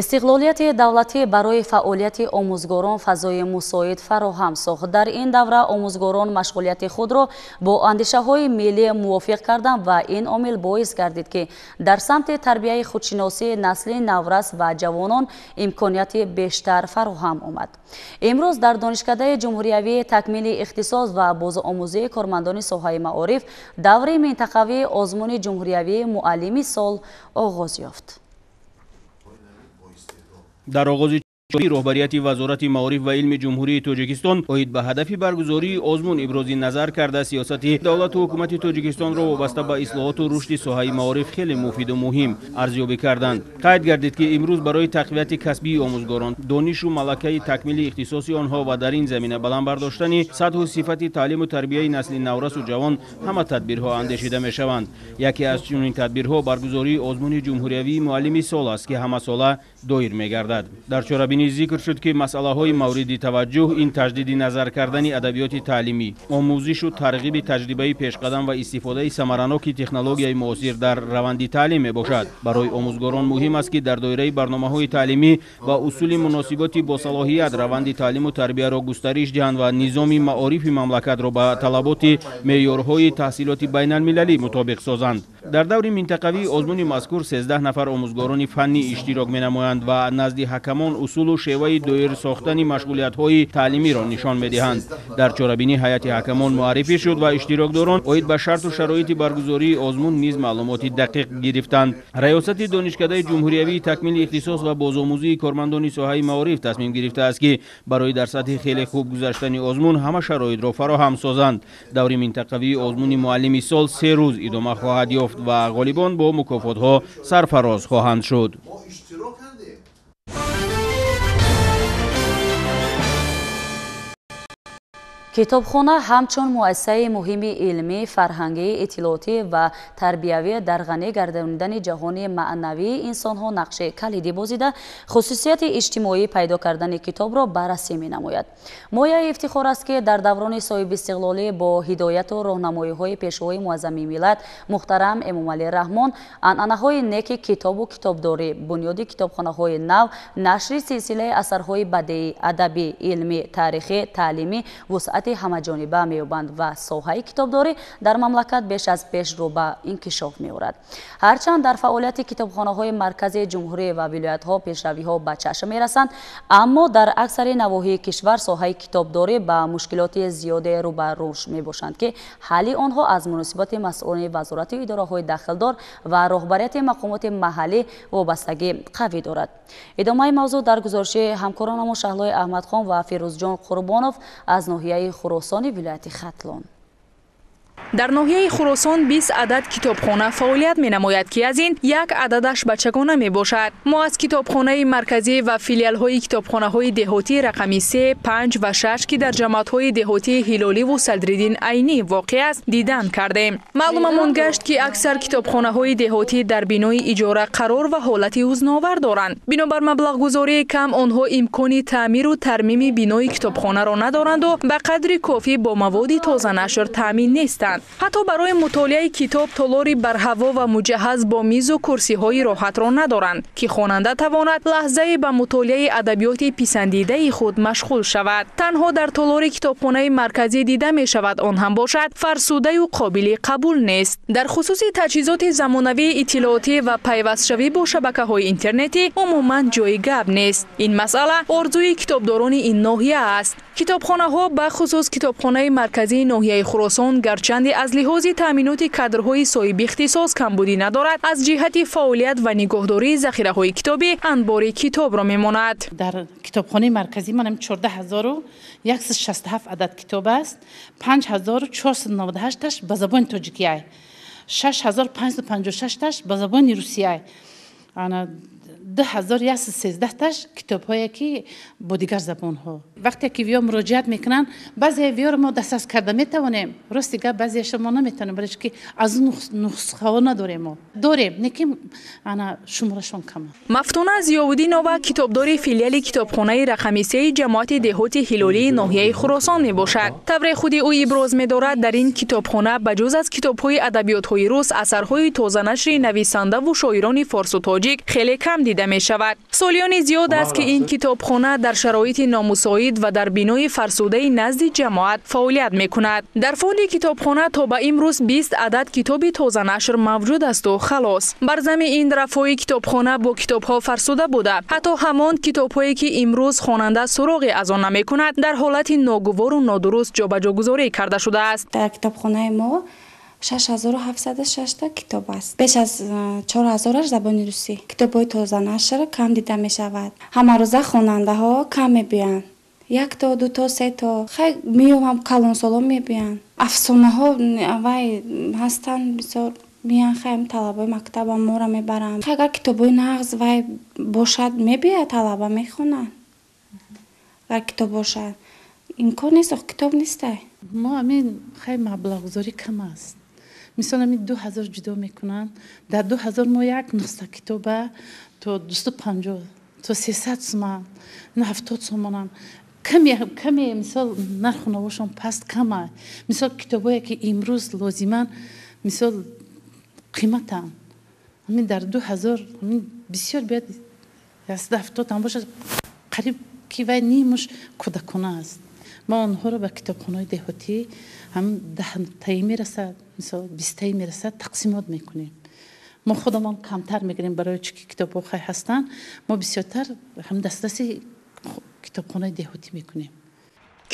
Истиқлолияти давлатӣ барои фаъолияти омӯзгорон фазои мусоид фароҳам сохт. Дар ин давра омӯзгорон машғулияти худро бо андешаҳои миллӣ мувофиқ карданд ва ин омил боис гардид, ки дар самти тарбияи худшиносии насли наврас ва ҷавонон имконияти бештар фароҳам омад. Имрӯз дар Донишкадаи Ҷумҳуриявии такмили ихтисос ва бозомӯзии кормандони соҳаи маориф даври минтақавии озмуни ҷумҳуриявии муаллими сол оғоз ёфт.
Дар оғози роҳбарияти Вазорати маориф ва илми Ҷумҳурии Тоҷикистон оид ба ҳадафи баргузории озмун ибрози назар карда, сиёсати давлату ҳукумати Тоҷикистонро вобаста ба ислоҳоту рушди соҳаи маориф хеле муфиду муҳим арзёбӣ карданд. Қайд гардид, ки имрӯз барои тақвияти касбии омӯзгорон, донишу малакаи такмили ихтисоси онҳо ва дар ин замина баланд бардоштани сатҳу сифати таълиму тарбияи насли наврасу ҷавон ҳама тадбирҳо андешида мешаванд. Яке аз чунин тадбирҳо баргузории озмуни ҷумҳуриявии муаллими сол аст, ки ҳамасола доир мегардад. Дар чорабинӣ зикр шуд, ки масъалаҳои мавриди таваҷҷӯҳ ин таҷдиди назар кардани адабиёти таълимӣ, омӯзишу тарғиби таҷрибаи пешқадам ва истифодаи самараноки технологияи муосир дар раванди таълим мебошад. Барои омӯзгорон муҳим аст, ки дар доираи барномаҳои таълимӣ ва усули муносиботи босалоҳият раванди таълиму тарбияро густариш диҳанд ва низоми маорифи мамлакатро ба талаботи меъёрҳои таҳсилоти байналмилалӣ мутобиқ созанд. Дар даври минтақавии озмуни мазкур 13 нафар омӯзгорони фаннӣ иштирок менамоянд ва назди ҳакамон усулу Усулу шеваи доир сохтани машғулиятҳои таълимиро нишон медиҳанд. Дар чорабинӣ ҳайати ҳакамон муаррифӣ шуд ва иштирокдорон оид ба шарту шароити баргузории озмун низ маълумоти дақиқ гирифтанд. Раёсати Донишкадаи ҷумҳуриявии такмили ихтисос ва бозомӯзии кормандони соҳаи маориф тасмим гирифтааст, ки барои дар сатҳи хеле хуб гузаштани озмун ҳама шароитро фароҳам созанд. Даври минтақавии озмуни муаллими сол 3 рӯз идома хоҳад ёфт ва ғолибон бо мукофотҳо сарфароз хоҳанд шуд.
Китобхона ҳамчун муассисаи муҳими илмӣ, фарҳангӣ, иттилоотӣ ва тарбиявӣ дар ғанӣ гардонидани ҷаҳони маънавии инсонҳо нақши калидӣ бозида, хусусияти иҷтимоӣ пайдо кардани китобро баррасӣ менамояд. Мояи ифтихор аст, ки дар даврони соҳибистиқлолӣ бо ҳидояту роҳнамоиҳои пешвои муаззами миллат муҳтарам Эмомалӣ Раҳмон анъанаҳои неки китобу китобдорӣ, бунёди китобхонаҳои нав, нашри силсилаи асарҳои бадеӣ, адабӣ, илмӣ, таърихӣ, таълимӣ вусъати ҳамаҷониба меёбанд ва соҳаи китобдорӣ дар мамлакат беш аз пеш рӯ ба инкишоф меорад. Ҳарчанд дар фаъолияти китобхонаҳои маркази ҷумҳурӣ ва вилоятҳо пешравиҳо ба чашм мерасанд, аммо дар аксари навоҳии кишвар соҳаи китобдорӣ ба мушкилоти зиёде рӯбарӯ мебошанд, ки ҳалли онҳо аз муносибати масъулони вазорату идораҳои дахлдор ва роҳбарияти мақомоти маҳаллӣ вобастагӣ қавӣ дорад. Идомаи мавзӯъ дар гузориши ҳамкоронамон Шаҳлои Аҳмадхон ва Фирӯзҷон Қурбонов аз ноҳияи Хуросони вилояти Хатлон.
Дар ноҳияи Хуросон 20 адад китобхона фаъолият менамояд, ки аз ин як ададаш бачагона мебошад. Мо аз китобхонаи марказӣ ва филиалҳои китобхонаҳои деҳотӣ рақами 3, 5 ва 6, ки дар ҷамоатҳои деҳотии Ҳилоливу Садриддин Айнӣ воқеъ аст, дидан кардем. Маълумамон гашт, ки аксар китобхонаҳои деҳотӣ дар бинои иҷора қарор ва ҳолати ҳузновар доранд. Бинобар маблағгузории кам онҳо имкони таъмиру тармими бинои китобхонаро надоранду ба қадри кофӣ бо маводи тозанашр таъмин нестанд. Ҳатто барои мутолиаи китоб толори барҳаво ва муҷаҳҳаз бо мизу курсиҳои роҳатро надоранд, ки хонанда тавонад лаҳзае ба мутолиаи адабиёти писандидаи худ машғул шавад. Танҳо дар толори китобхонаи марказӣ дида мешавад, он ҳам бошад фарсудаю қобили қабул нест. Дар хусуси таҷҳизоти замонавии иттилоотӣ ва пайвастшавӣ бо шабакаҳои интернетӣ умуман ҷои гап нест. Ин масъала орзуи китобдорони ин ноҳия аст. Китобхонаҳо, бахусус китобхонаи марказии ноҳияи Хуросон, гарчанде аз лиҳози таъминоти кадрҳои соҳибихтисос камбудӣ надорад, аз ҷиҳати фаъолият ва нигоҳдории захираҳои китобӣ анбори китобро мемонад.
Дар китобхонаи марказӣ манам 14167 адад китоб аст, 5498 таш ба забони тоҷикӣ, 6556 таш ба забони русия, 2113 таш китобҳое ки бо дигар забонҳо. Вақте ки виё муроҷиат мекунанд, баъзе виёро мо дастрас карда метавонем, рости гап баъзеашро мо наметавонем, барои ки аз он нусхаҳо надорем. Мо дорем, не ки ана шуморашон кам.
Мафтуна Зиёвуддинова китобдори филиали китобхонаи рақами 3 ҷамоати деҳоти Ҳилолии ноҳияи Хуросон мебошад. Тавре худи ӯ иброз медорад, дар ин китобхона ба ҷуз аз китобҳои адабиётҳои рус, асарҳои тозанашри нависандаву шоирони форсу тоҷик хеле кам дида мешавад. Солиёни зиёд аст, ки ин китобхона дар шароити номусоид ва дар бинои фарсудаи назди ҷамоат фаъолият мекунад. Дар фонди китобхона то ба имрӯз 20 адад китоби тозанашр мавҷуд асту халос. Бар зами ин рафои китобхона бо китобҳо фарсуда буда, ҳатто ҳамон китобҳое ки имрӯз хонанда суроғе аз он намекунад, дар ҳолати ногувору нодуруст ҷобаҷогузорӣ карда шудааст.
Дар китобхонаи мо 6706 та китоб аст. Беш аз 4000-аш забони русӣ. Китобҳои тозанашр кам дида мешавад. Ҳамарӯза хонандаҳо кам мебиёянд. 1 то, 2 то, 3 то. Хай меёвам, калонсолон мебиёянд. Афсонаҳо вай ҳастанд бисёр меянд, хайм талабаи мактаба моро мебаранд. Хай агар китобҳои нағз вай бошад, мебиёяд талаба мехонанд. Агар китоб бошад. Имкон нест, ох китоб нестай.
Мо ҳамин хай маблағгузорӣ кам аст. Мисол ҳамин 2000 ҷудо мекунанд. Дар 2000 мо як нусха китоба то 250 то 300 сомон, 70 сомонам. Каме мисол нарху навошон паст кама. Мисол китобое ки имрӯз лозиманд, мисол қиматанд. Ҳамин дар 2000 ҳамин бисёр биёд 170 ҳам бошад, қариб ки вай нимуш кӯдакона аст. Мо онҳоро ба китобхонаҳои деҳотӣ ҳам 10таи мерасад, мисол 20таи мерасад, тақсимот мекунем. Мо худамон камтар мегирем, барои чӣ ки китобҳо хай ҳастанд, мо бисёртар ҳам дастраси Китобхонаи деҳотӣ мекунем.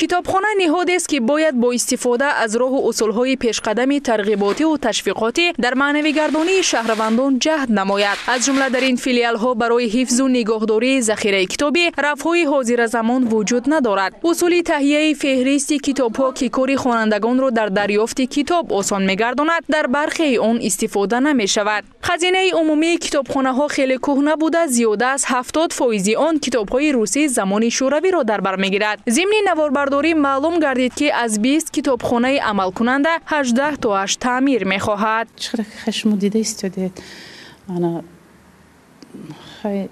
Китобхона ниҳодест, ки бояд бо истифода аз роҳу усулҳои пешқадами тарғиботиву ташвиқотӣ дар маънавигардонии шаҳрвандон ҷаҳд намояд. Аз ҷумла дар ин филиалҳо барои ҳифзу нигоҳдории захираи китобӣ рафҳои ҳозиразамон вуҷуд надорад. Усули таҳияи феҳристи китобҳо, ки кори хонандагонро дар дарёфти китоб осон мегардонад, дар бархеи он истифода намешавад. Хазинаи умумии китобхонаҳо хеле кӯҳна буда, зиёда аз 70% он китобҳои русии замони шӯравиро дар бар мегирад. Зимни наворбардорӣ маълум гардид, ки аз 20 китобхонаи амалкунанда 18 тоаш таъмир мехоҳад.
Чӣ шумо дида истодед, ана хай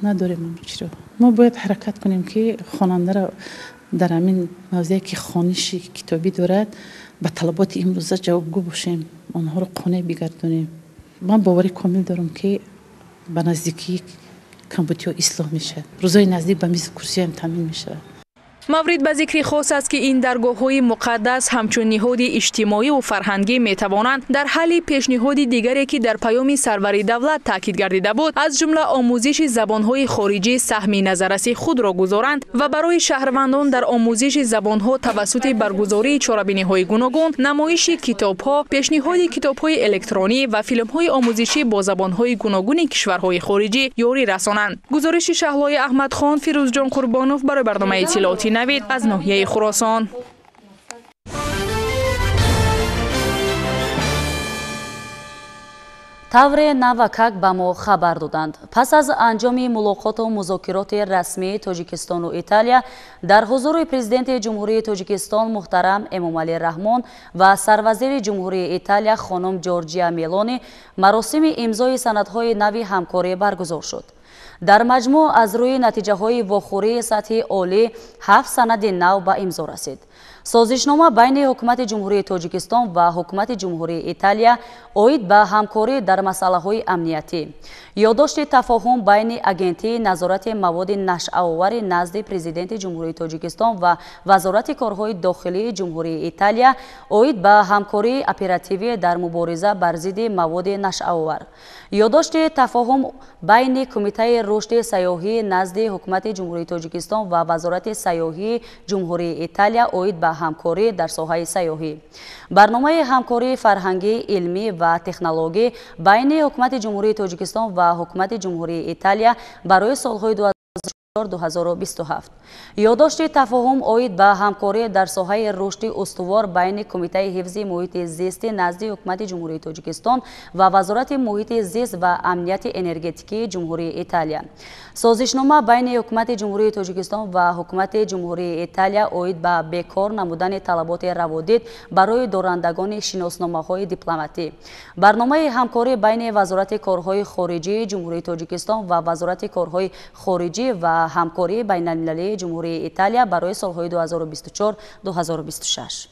надорем чиро. Мо бояд ҳаракат кунем, ки хонандаро дар ҳамин мавзее, ки хониши китобӣ дорад, ба талаботи имрӯза ҷавобгӯ бошем, онҳоро қонеъ бигардонем. Ман боварӣ комил дорам, ки ба наздикии камбудиҳо ислоҳ мешавад. Рӯзҳои наздик ба мизу курсиҳоям таъмин мешавад.
Маврид ба зикри хос аст, ки ин даргоҳҳои муқаддас ҳамчун ниҳоди иҷтимоиву фарҳангӣ метавонанд дар ҳалли пешниҳоди дигаре, ки дар паёми сарвари давлат таъкид гардида буд, аз ҷумла омӯзиши забонҳои хориҷӣ саҳми назарраси худро гузоранд ва барои шаҳрвандон дар омӯзиши забонҳо тавассути баргузории чорабиниҳои гуногун, намоиши китобҳо, пешниҳоди китобҳои электронӣ ва филмҳои омӯзишӣ бо забонҳои гуногуни кишварҳои хориҷӣ ёрӣ расонанд. Гузориши Шаҳлои Аҳмадхон, Фирӯзҷон Қурбонов барои барномаи иттилоотӣ Навид аз ноҳияи Хуросон.
Тавре навакак ба мо хабар доданд. Пас аз анҷоми мулоқоту музокироти расмии Тоҷикистону Италия дар ҳузури Президенти Ҷумҳурии Тоҷикистон муҳтарам Эмомалӣ Раҳмон ва сарвазири Ҷумҳурии Италия хонум Ҷорҷия Мелони маросими имзои санадҳои нави ҳамкорӣ баргузор шуд. Дар маҷмӯъ аз рӯи натиҷаҳои вохӯрии сатҳи олӣ 7 санади нав ба имзо расид. Созишнома байни Ҳукумати Ҷумҳурии Тоҷикистон ва Ҳукумати Ҷумҳурии Италия оид ба ҳамкорӣ дар масъалаҳои амниятӣ. Ёддошти тафоҳум байни Агентии назорати маводи нашъаовари назди Президенти Ҷумҳурии Тоҷикистон ва Вазорати корҳои дохилии Ҷумҳурии Италия оид ба ҳамкории оперативӣ дар мубориза бар зидди маводи нашъаовар. Ёддошти тафоҳум байни Кумитаи рушди сайёҳӣ назди Ҳукумати Ҷумҳурии Тоҷикистон ва Вазорати сайёҳии Ҷумҳурии Италия оид ба ҳамкорӣ дар соҳаи сайёҳӣ. Барномаи ҳамкории фарҳангӣ, илмӣ ва технологӣ байни Ҳукумати Ҷумҳурии Тоҷикистон ва Ҳукумати Ҷумҳурии Италия барои солҳои 2024-2027. Ёддошти тафоҳум оид ба ҳамкорӣ дар соҳаи рушди устувор байни Кумитаи ҳифзи муҳити зисти назди Ҳукумати Ҷумҳурии Тоҷикистон ва Вазорати муҳити зист ва амнияти энергетикии Ҷумҳурии Италия. Созишнома байни Ҳукумати Ҷумҳурии Тоҷикистон ва Ҳукумати Ҷумҳурии Италия оид ба бекор намудани талаботи раводид барои дорандагони шиносномаҳои дипломатӣ. Барномаи ҳамкорӣ байни Вазорати корҳои хориҷии Ҷумҳурии Тоҷикистон ва Вазорати корҳои хориҷӣ ва ҳамкории байналмилалии Ҷумҳурии Италия барои солҳои 2024-2026.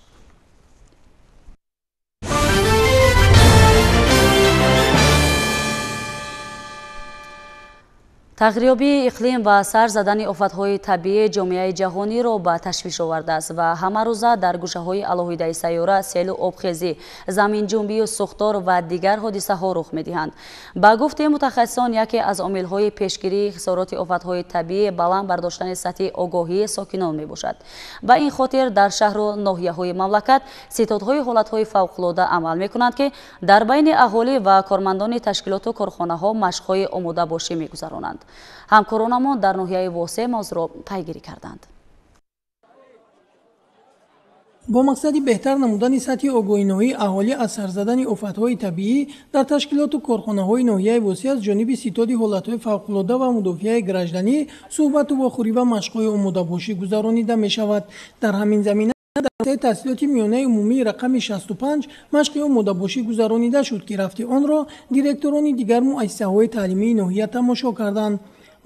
Тағйирёбии иқлим ва сар задани офатҳои табиӣ ҷомеаи ҷаҳониро ба ташвиш овардааст ва ҳамарӯза дар гӯшаҳои алоҳидаи сайёра селу обхезӣ, заминҷунбию сӯхтор ва дигар ҳодисаҳо рух медиҳанд. Ба гуфти мутахассисон, яке аз омилҳои пешгирии хисороти офатҳои табиӣ баланд бардоштани сатҳи огоҳии сокинон мебошад. Ба ин хотир дар шаҳру ноҳияҳои мамлакат ситодҳои ҳолатҳои фавқулода амал мекунанд, ки дар байни аҳолӣ ва кормандони ташкилоту корхонаҳо машқҳои омодабошӣ мегузаронанд. Ҳамкоронамон дар ноҳияи Восе мавзӯъро пайгирӣ карданд.
Бо мақсади беҳтар намудани сатҳи огоҳиноии аҳолӣ аз сарзадани офатҳои табиӣ дар ташкилоту корхонаҳои ноҳияи Восе аз ҷониби ситоди ҳолатҳои фавқулода ва мудофиаи гражданӣ суҳбату вохӯрӣ ва машқҳои омодабошӣ гузаронида мешавад. Дар ҳамин замина дар таҳсилоти миёнаи умумии рақами 65 машқи омодабошӣ гузаронида шуд, ки рафти онро директорони дигар муассисаҳои таълимии ноҳия тамошо карданд.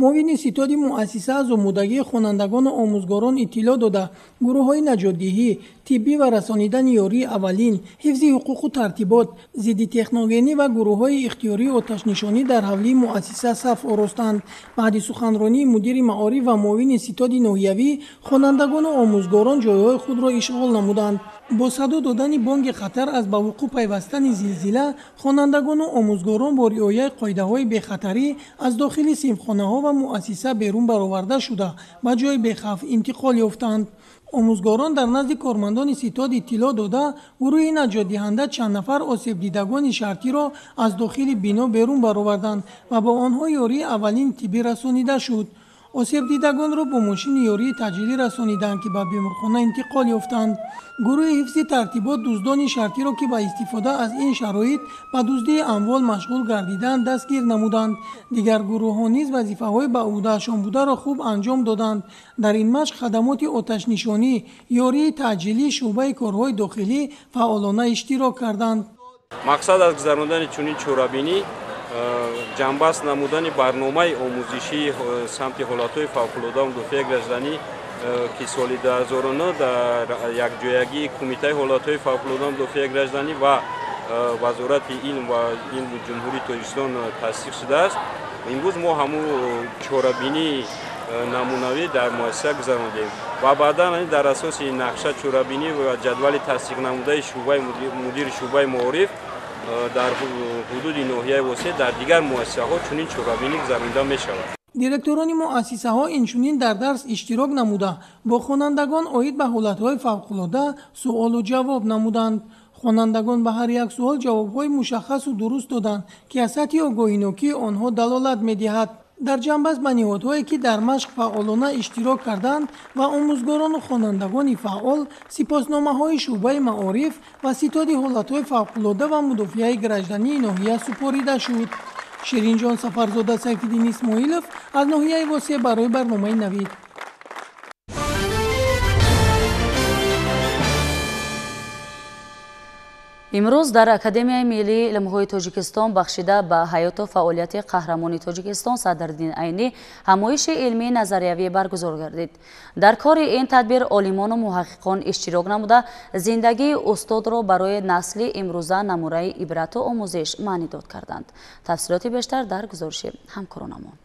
Муовини ситоди муассиса аз омодагии хонандагону омӯзгорон иттилоъ дода, гурӯҳҳои наҷотдиҳӣ, тиббӣ ва расонидани ёрии аввалин, ҳифзи ҳуқуқу тартибот, зидди техногенӣ ва гурӯҳҳои ихтиёрии оташнишонӣ дар ҳавлии муассиса саф оростанд. Баъди суханронии мудири маориф ва муовини ситоди ноҳиявӣ, хонандагону омӯзгорон ҷойҳои худро ишғол намуданд. Бо садо додани бонги хатар аз ба вуқӯъ пайвастани зилзила, хонандагону омӯзгорон бо риояи қоидаҳои бехатарӣ аз дохили синфхонаҳо ва муассиса берун бароварда шуда, ба ҷои бехавф интиқол ёфтанд. Омӯзгорон дар назди кормандони ситод иттилоъ дода, гурӯҳи наҷотдиҳанда чанд нафар осебдидагони шартиро аз дохили бино берун бароварданд ва ба онҳо ёрии аввалини тиббӣ расонида шуд. Осебдидагонро бо мошини ёрии таъҷилӣ расониданд, ки ба беморхона интиқол ёфтанд. Гурӯҳи ҳифзи тартибот дуздони шартиро, ки ба истифода аз ин шароит ба дуздии амвол машғул гардиданд, дастгир намуданд. Дигар гурӯҳҳо низ вазифаҳои ба ӯҳдаашон бударо хуб анҷом доданд. Дар ин машқ хадамоти оташнишонӣ, ёрии таъҷилӣ, шӯъбаи корҳои дохилӣ фаъолона иштирок карданд.
Мақсад аз гузарондани чунин чорабинӣ ҷанбаст намудани барномаи омӯзишии самти ҳолатҳои фавқулода мудофиаи гражданӣ, ки соли 2009 дар якҷоягии Кумитаи ҳолатҳои фавқулода мудофиаи гражданӣ ва Вазорати илм ва илми Ҷумҳурии Тоҷикистон тасдиқ шудааст. Имрӯз мо ҳамун чорабинии намунавӣ дар муассиса гузарондем ва баъдан дар асоси нақша чорабинӣ ва ҷадвали тасдиқнамудаи мудири шӯъбаи маориф дар ҳудуди ноҳияи Восеъ дар дигар муассисаҳо чунин чорабинӣ гузаронида мешавад.
Директорони муассисаҳо инчунин дар дарс иштирок намуда, бо хонандагон оид ба ҳолатҳои фавқулода суолу ҷавоб намуданд. Хонандагон ба ҳар як суол ҷавобҳои мушаххасу дуруст доданд, ки аз сатҳи огоҳинокии онҳо далолат медиҳад. Дар ҷанбаст ба ниҳодҳое, ки дар машқ фаъолона иштирок карданд ва омӯзгорону хонандагони фаъол, сипосномаҳои шӯъбаи маориф ва ситоди ҳолатҳои фавқулода ва мудофиаи граждании ноҳия супорида шуд. Ширинҷон Сафарзода, Сайфиддин Исмоилов аз ноҳияи Восеъ барои барномаи Навид.
Имрӯз дар Академияи миллии илмҳои Тоҷикистон бахшида ба ҳаёту фаъолияти қаҳрамони Тоҷикистон Садриддин Айнӣ ҳамоиши илмии назариявӣ баргузор гардид. Дар кори ин тадбир олимону муҳаққиқон иштирок намуда, зиндагии устодро барои насли имрӯза намунаи ибрату омӯзиш маънидод карданд. Тафсилоти бештар дар гузориши ҳамкоронамон.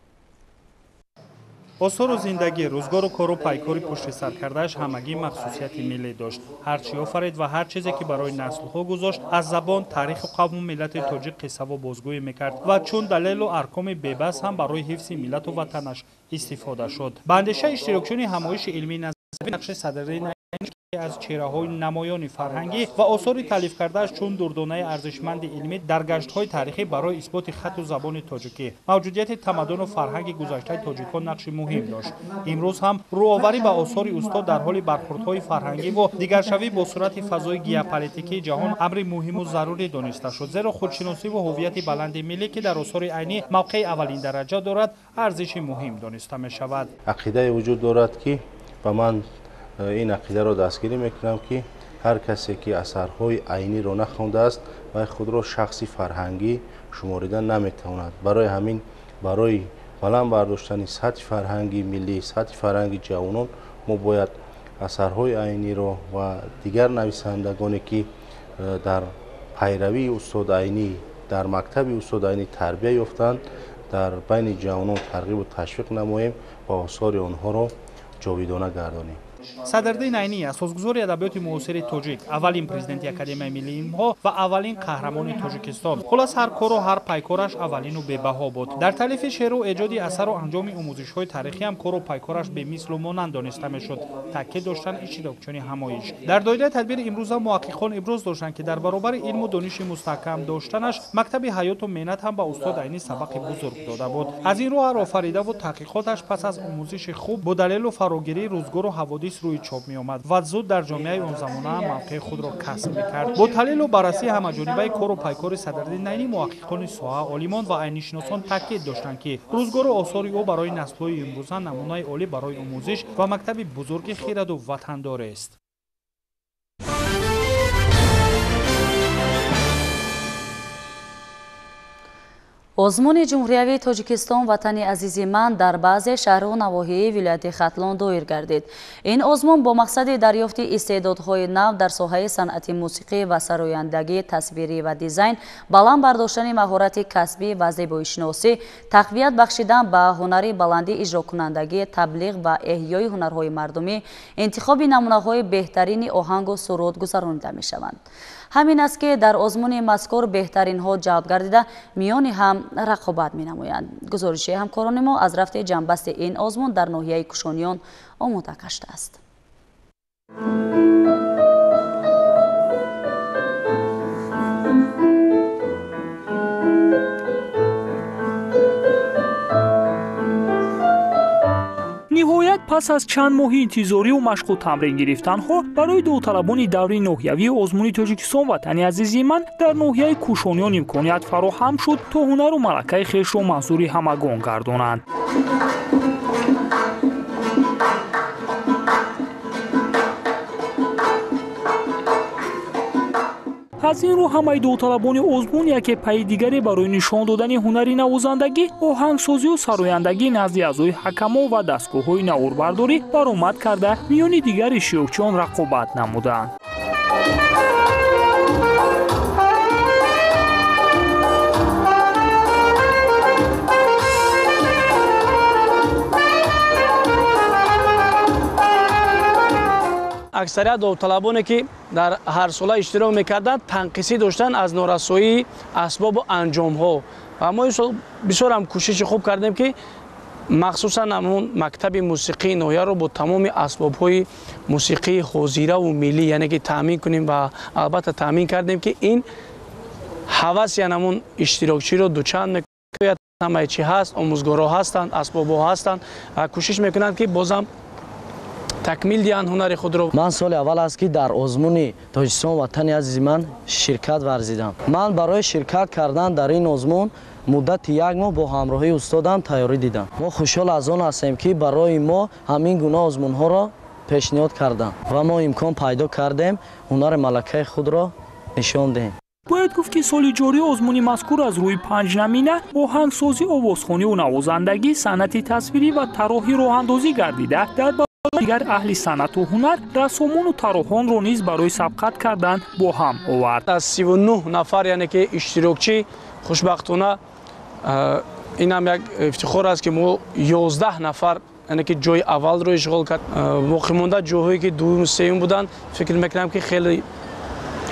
Осору зиндагӣ, рӯзгору кору пайкори пушти сар кардааш ҳамагӣ махсусияти миллӣ дошт. Ҳар чӣ офарид ва ҳар чизе ки барои наслҳо гузошт, аз забон, таъриху қавму миллати тоҷик қиссаву бозгӯӣ мекард ва чун далелу аркоми бебас ҳам барои ҳифзи миллату ватанаш истифода шуд. Ба андешаи иштирокчиёни ҳамоиши илмии назарӣ, нақши Садриддин Айнӣ аз чеҳраҳои намоёни фарҳангӣ ва осори таълиф кардааш чун дурдонаи арзишманди илмӣ дар гаштҳои таърихӣ барои исботи хатту забони тоҷикӣ, мавҷудияти тамаддуну фарҳанги гузаштаи тоҷикон нақши муҳим дошт. Имрӯз ҳам рӯоварӣ ба осори устод дар ҳоли бархӯрдҳои фарҳангӣ ва дигаршавӣ бо суръати фазои геополитикии ҷаҳон амри муҳиму зарурӣ дониста шуд, зеро худшиносиву ҳуввияти баланди миллӣ, ки дар осори Айнӣ мавқеи аввалин дараҷа дорад, арзиши муҳим дониста мешавад.
Ақидае вуҷуд дорад, ки ба ман ин ақидаро дастгирӣ мекунам, ки ҳар касе ки асарҳои Айниро нахондааст, вай худро шахси фарҳангӣ шуморида наметавонад. Барои ҳамин, барои баланд бардоштани сатҳи фарҳанги миллӣ, сатҳи фарҳанги ҷавонон, мо бояд асарҳои Айниро ва дигар нависандагоне, ки дар пайравии устод Айнӣ, дар мактаби устод Айнӣ тарбия ёфтанд, дар байни ҷавонон тарғибу ташвиқ намоем ва осори онҳоро ҷовидона гардонем.
Садриддин Айнӣ асосгузори адабиёти муосири тоҷик, аввалин президенти Академияи миллии илмҳо ва аввалин қаҳрамони Тоҷикистон. Хулас, ҳар кору ҳар пайкораш аввалину бебаҳо буд. Дар таълифи шеъру эҷоди асару анҷоми омӯзишҳои таърихӣ ҳам кору пайкораш бемислу монанд дониста мешуд, таъкид доштанд иштирокчиёни ҳамоиш. Дар доираи тадбири имрӯза муҳаққиқон иброз доштанд, ки дар баробари илму дониши мустаҳкам доштанаш, мактаби ҳаёту меҳнат ҳам ба устод Айнӣ сабақи бузург дода буд. Аз ин рӯ ҳар офаридаву таҳқиқоташ пас аз омӯзиши хуб бо далелу фарогирии рӯзгору ҳаводис рӯи чоп меомад ва зуд дар ҷомеаи он замона мавқеи худро касб мекард. Бо таҳлилу баррасии ҳамаҷонибаи кору пайкори Садриддин Айнӣ, муҳаққиқони соҳа, олимон ва айнишиносон таъкид доштанд, ки рӯзгору осори ӯ барои наслҳои имрӯза намунаи олӣ барои омӯзиш ва мактаби бузурги хираду ватандорест.
Озмуни Ҷумҳуриявии Тоҷикистон «Ватани азизи ман» дар баъзе шаҳру навоҳии вилояти Хатлон доир гардид. Ин озмун бо мақсади дарёфти истеъдодҳои нав дар соҳаи санъати мусиқӣ ва сарояндагӣ, тасвирӣ ва дизайн, баланд бардоштани маҳорати касбӣ ва зебоишиносӣ, тақвият бахшидан ба ҳунари баланди иҷрокунандагӣ, таблиғ ва эҳёи ҳунарҳои мардумӣ, интихоби намунаҳои беҳтарини оҳангу суруд гузаронида мешаванд. Ҳамин аст ки дар озмуни мазкур беҳтаринҳо ҷалб гардида миёни ҳам рақобат менамоянд. Гузориши ҳамкорони мо аз рафти ҷамъбасти ин озмун дар ноҳияи Кушониён омода гаштааст.
Ниҳоят пас аз чанд моҳи интизорию машқу тамрин гирифтанҳо барои довталабони даври ноҳиявии озмуни Тоҷикистон «Ватани азизи ман» дар ноҳияи Кушониён имконият фароҳам шуд, то ҳунару малакаи хешро манзури ҳамагон гардонанд. Аз ин рӯ ҳамаи довталабони озмун яке пайи дигаре барои нишон додани ҳунари навозандагӣ, оҳангсозию сарояндагӣ назди аъзои ҳакамо ва дастгоҳҳои наворбардорӣ баромад карда, миёни дигар иштирокчиён рақобат намуданд.
Аксарият довталабоне ки дар ҳарсола иштирок мекарданд, танқисӣ доштанд аз норасоии асбобу анҷомҳо ва мо ин сол бисёр ҳам кӯшиши хуб кардем, ки махсусан ҳамон мактаби мусиқии ноҳияро бо тамоми асбобҳои мусиқии ҳозираву миллӣ, яъне ки таъмин кунем ва албатта таъмин кардем, ки ин ҳаваси ҳамон иштирокчиро дучанд мекунад. Ҳамаи чӣ ҳаст, омӯзгорҳо ҳастанд, асбобҳо ҳастанд ва кӯшиш мекунанд, ки бозам такмил диҳанд ҳунари худро.
Ман соли аввал аст, ки дар озмуни Тоҷикистон «Ватани азизи ман» ширкат варзидам. Ман барои ширкат кардан дар ин озмун муддати як моҳ бо ҳамроҳии устодам тайёрӣ дидам. Мо хушҳол аз он ҳастем, ки барои мо ҳамин гуна озмунҳоро пешниҳод карданд ва мо имкон пайдо кардем ҳунари малакаи худро нишон диҳем.
Бояд гуфт, ки соли ҷорӣ озмуни мазкур аз рӯи панҷ намина оҳангсозӣ, овозхониву навозандагӣ, санъати тасвирӣ ва тарроҳӣ роҳандозӣ гардида, дар дигар аҳли санъату ҳунар, рассомону тарроҳонро низ барои сабқат кардан бо ҳам овард.
Аз 39 нафар, яъне ки иштирокчӣ, хушбахтона инам як ифтихор аст, ки мо 11 нафар, яъне ки ҷои аввалро ишғол кард. Боқимонда ҷойҳое ки дуюму сеюм буданд, фикр мекунам, ки хеле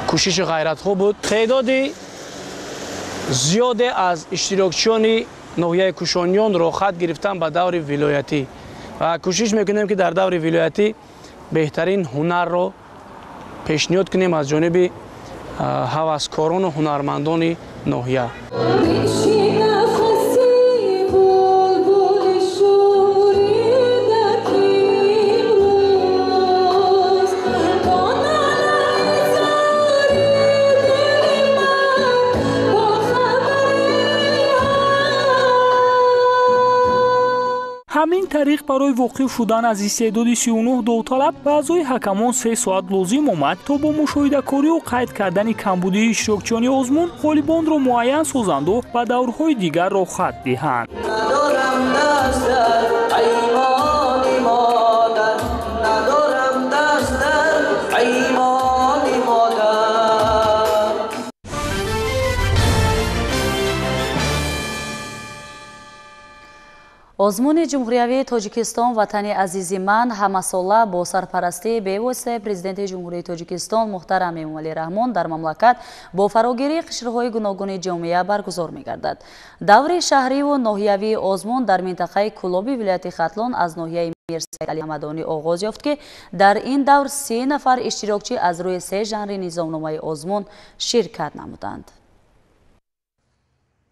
кӯшиши ғайратҳо буд. Теъдоди зиёде аз иштирокчиёни ноҳияи Кушониён роҳхат гирифтан ба даври вилоятӣ ва кӯшиш мекунем, ки дар даври вилоятӣ беҳтарин ҳунарро пешниҳод кунем аз ҷониби ҳаваскорону ҳунармандони ноҳия.
Ҳамин тариқ барои воқиф шудан аз истеъдоди 39 довталаб ба аъзои ҳакамон 3 соат лозим омад, то бо мушоҳидакорию қайд кардани камбудии иштирокчиёни озмун ғолибонро муайян созанду ба даврҳои дигар роҳхат диҳанд.
Озмуни Ҷумҳуриявии Тоҷикистон «Ватани азизи ман» ҳамасола бо сарпарастии бевоситаи Президенти Ҷумҳурии Тоҷикистон муҳтарам Эмомалӣ Раҳмон дар мамлакат бо фарогирии қишрҳои гуногуни ҷомеа баргузор мегардад. Даври шаҳриву ноҳиявии озмун дар минтақаи Кӯлоби вилояти Хатлон аз ноҳияи Мирсаид Али Ҳамадонӣ оғоз ёфт, ки дар ин давр 30 нафар иштирокчӣ аз рӯи се жанри низомномаи озмун ширкат намуданд.